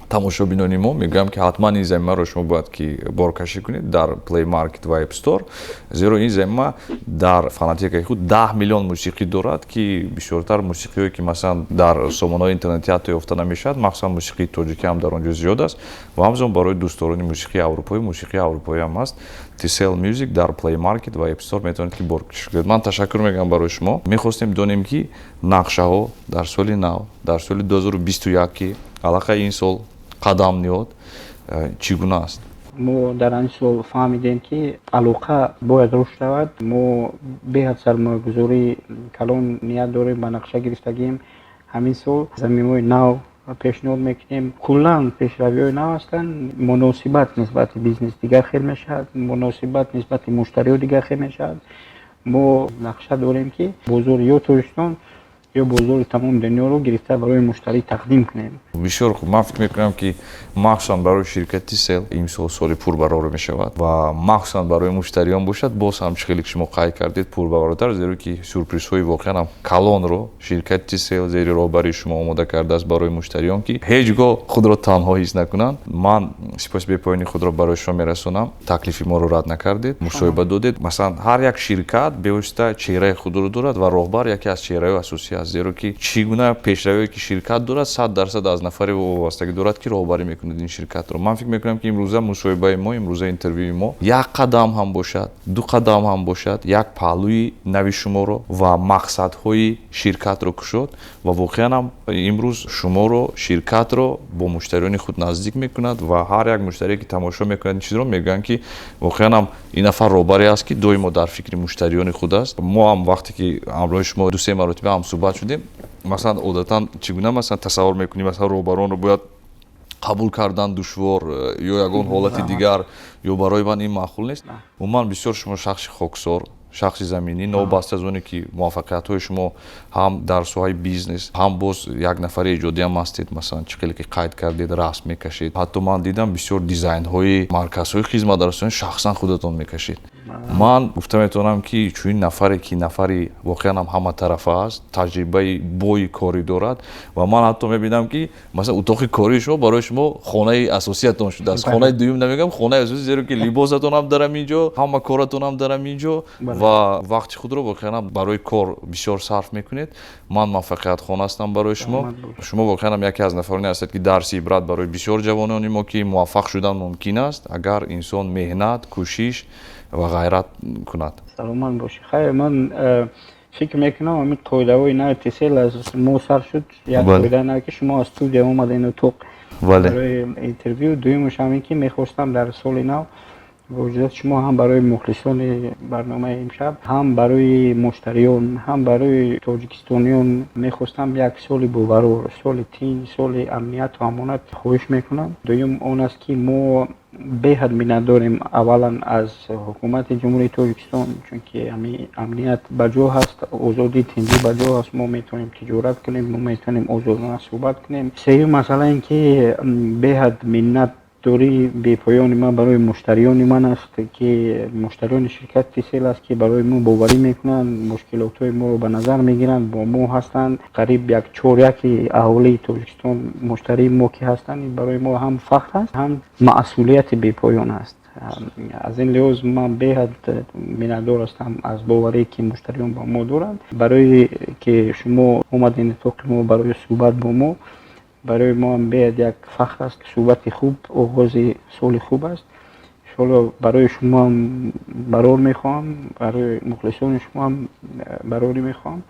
тамошобинони мо, мегӯям, ки ҳатман ин замимаро шумо бояд ки боркашӣ кунед дар Play Market ва App Store, зеро ин замима дар фонотекаи худ 10 миллион мусиқӣ дорад, ки бисёртар мусиқиҳое, ки масалан дар сомонаҳои интернетӣ ҳатто ёфта намешавад, махсусан мусиқии тоҷикӣ ҳам дар он ҷо зиёд аст ва ҳамзамон барои дӯстдорони мусиқии аврупоӣ, мусиқии аврупоӣ ҳам аст. Tcell Music дар Play Market ва App Store метавонед ки боркашӣ кунед. Ман ташаккур мегӯям барои шумо. Мехостем донем, ки нақшаҳо дар соли нав, дар соли 2021, ки аллакай ин сол қадам ниҳод, чӣ гуна аст? Мо дар ин сол фаҳмидем, ки алоқа бояд рушд шавад. Мо беҳад сармоягузории калон ният дорем, ба нақша гирифтагием. Ҳамин сол замимаҳои нав пешниҳод мекунем. Куллан пешравиҳои нав ҳастанд. Муносибат нисбати бизнес дигар хел мешавад, муносибат нисбати муштариҳо дигар хел мешавад. Мо нақша дорем, ки бозори ё Тоҷикистон, ё бозори тамоми дунёро гирифта барои муштарӣ тақдим кунем. Бисёр хуб. Ман фикр мекунам, ки махсусан барои ширкати Тисел имсол соли пурбарор мешавад ва махсусан барои муштариён бошад, боз ҳам, чӣ хеле ки шумо қайд кардед, пурбарортар, зеро ки сюрпризҳои воқеан ҳам калонро ширкати Тисел зери роҳбарии шумо омода кардааст барои муштариён, ки ҳеҷ гоҳ худро танҳо ҳис накунанд. Ман сипоси бепоёни худро барои шумо мерасонам, таклифи моро рад накардед, мусоҳиба додед. Масалан, ҳар як ширкат бевосита чеҳраи худро дорад ва роҳбар яке аз чеҳраҳои асосӣ аст, зеро ки чӣ гуна пешравие ки ширкат дорад, 100% аз нафаре вобастагӣ дорад, ки роҳбарӣ мекунад ин ширкатро. Ман фикр мекунам, ки имрӯза мусоҳибаи мо, имрӯза интервюи мо як қадам ҳам бошад, ду қадам ҳам бошад, як паҳлӯи нави шуморо ва мақсадҳои ширкатро кушод ва воқеан ҳам имрӯз шуморо, ширкатро бо муштариёни худ наздик мекунад ва ҳар як муштарие, ки тамошо мекунад ин чизро, мегӯянд, ки воқеан ҳам ин нафар роҳбаре аст, ки доимо дар фикри муштариёни худ аст. Мо ҳам вақте ки ҳамроҳи шумо ду се маротиба ҳамсӯҳбат шудем, масалан, одатан чӣ гуна, масалан, тасаввур мекунӣ, масалан, роҳбаронро бояд қабул кардан душвор ё ягон ҳолати дигар, ё барои ман ин маъқул нест. Умуман, бисёр шумо шахси хоксор, шахси заминӣ, новобаста аз оне ки муваффақиятҳои шумо ҳам дар соҳаи бизнес, ҳам боз як нафари эҷодӣ ҳам ҳастед. Масалан, чӣ хеле ки қайд кардед, расм мекашед, ҳатто ман дидам, бисёр дизайнҳои марказҳои хизматрасонӣ шахсан худатон мекашед. Ман гуфта метавонам, ки чунин нафаре, ки нафари воқеан ҳам ҳаматарафа аст, таҷрибаи бои корӣ дорад ва ман ҳатто мебинам, ки масалан, утоқи кории шумо барои шумо хонаи асосиятон шудааст. Хонаи дуюм намегӯям, хонаи асосӣ, зеро ки либосатон ҳам дар ҳамин ҷо, ҳама коратон ҳам дар ҳамин ҷо ва вақти худро воқеан ҳам барои кор бисёр сарф мекунед. Ман муваффақиятхон ҳастам барои шумо. Шумо воқеан ҳам яке аз нафароне ҳастед, ки дарси ибрат барои бисёр ҷавонони мо, ки муваффақ шудан мумкин аст, агар инсон меҳнат, кӯшиш ва ғайрат кунад. Саломат бошӣ. Хайр, ман фикр мекунам, ҳамин қоидаҳои нави Тисел аз мо сар шуд. Як қоидаи нав, ки шумо аз студия омадед утоқ барои интервю. Дуюмаш ҳамин, ки мехостам дар соли нав бо иҷозати шумо ҳам барои мухлисони барномаи имшаб, ҳам барои муштариён, ҳам барои тоҷикистониён мехостам як соли боварор, соли тинҷ, соли амнияту амонат хоҳиш мекунам. Дуюм он аст, ки мо беҳад миннатдорем аввалан аз ҳукумати Ҷумҳурии Тоҷикистон, чунки амният ба ҷо ҳаст, озодӣ, тинҷӣ ба ҷо аст, мо метавонем тиҷорат кунем, мо метавонем озодона суҳбат кунем. Сеюм масъала ин ки беҳад миннатдории бепоёни ман барои муштариёни ман аст, ки муштариёни ширкати Тисел аст, ки барои мо боварӣ мекунанд, мушкилотҳои моро ба назар мегиранд, бо мо ҳастанд. Қариб як чоряки аҳолии Тоҷикистон муштарии мо ки ҳастанд, ин барои мо ҳам фахр аст, ҳам масъулияти бепоён аст. Аз ин лиҳоз ман беҳад миннатдор ҳастам аз боварие, ки муштариён ба мо доранд. Барои ки шумо омадед утоқи мо барои суҳбат бо мо, барои мо ҳам беҳад як фахр аст. Суҳбати хуб оғози соли хуб аст. Иншоалло, барои шумо ҳам барор мехоҳам, барои мухлисони шумо ҳам барорӣ мехоҳам.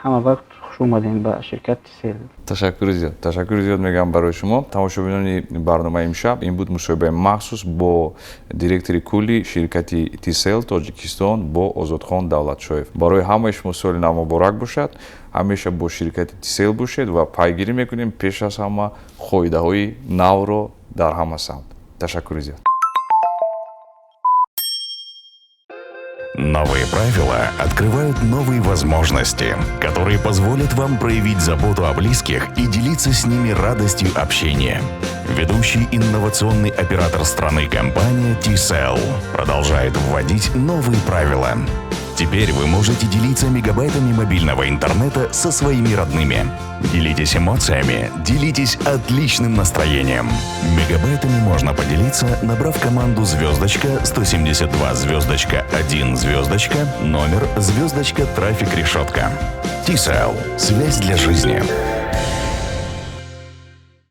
Ҳама вақт хуш омадем ба ширкати Тисел. Ташаккури зиёд, ташаккури зиёд мегӯям барои шумо. Тамошобинони барномаи имшаб, ин буд мусоҳибаи махсус бо директори кулли ширкати Тисел Тоҷикистон, бо Озодхон Давлатшоев. Барои ҳамаи шумо соли нав муборак бошад. Ҳамеша бо ширкати Тисел бошед ва пайгирӣ мекунем пеш аз ҳама қоидаҳои навро дар ҳама самт. Ташаккури зиёд. Новые правила открывают новые возможности, которые позволят вам проявить заботу о близких и делиться с ними радостью общения. Ведущий инновационный оператор страны компания Tcell продолжает вводить новые правила. Теперь вы можете делиться мегабайтами мобильного интернета со своими родными. Делитесь эмоциями, делитесь отличным настроением. Мегабайтами можно поделиться, набрав команду звездочка 172 звездочка 1 звездочка номер звездочка трафик решетка. Tcell. Связь для жизни.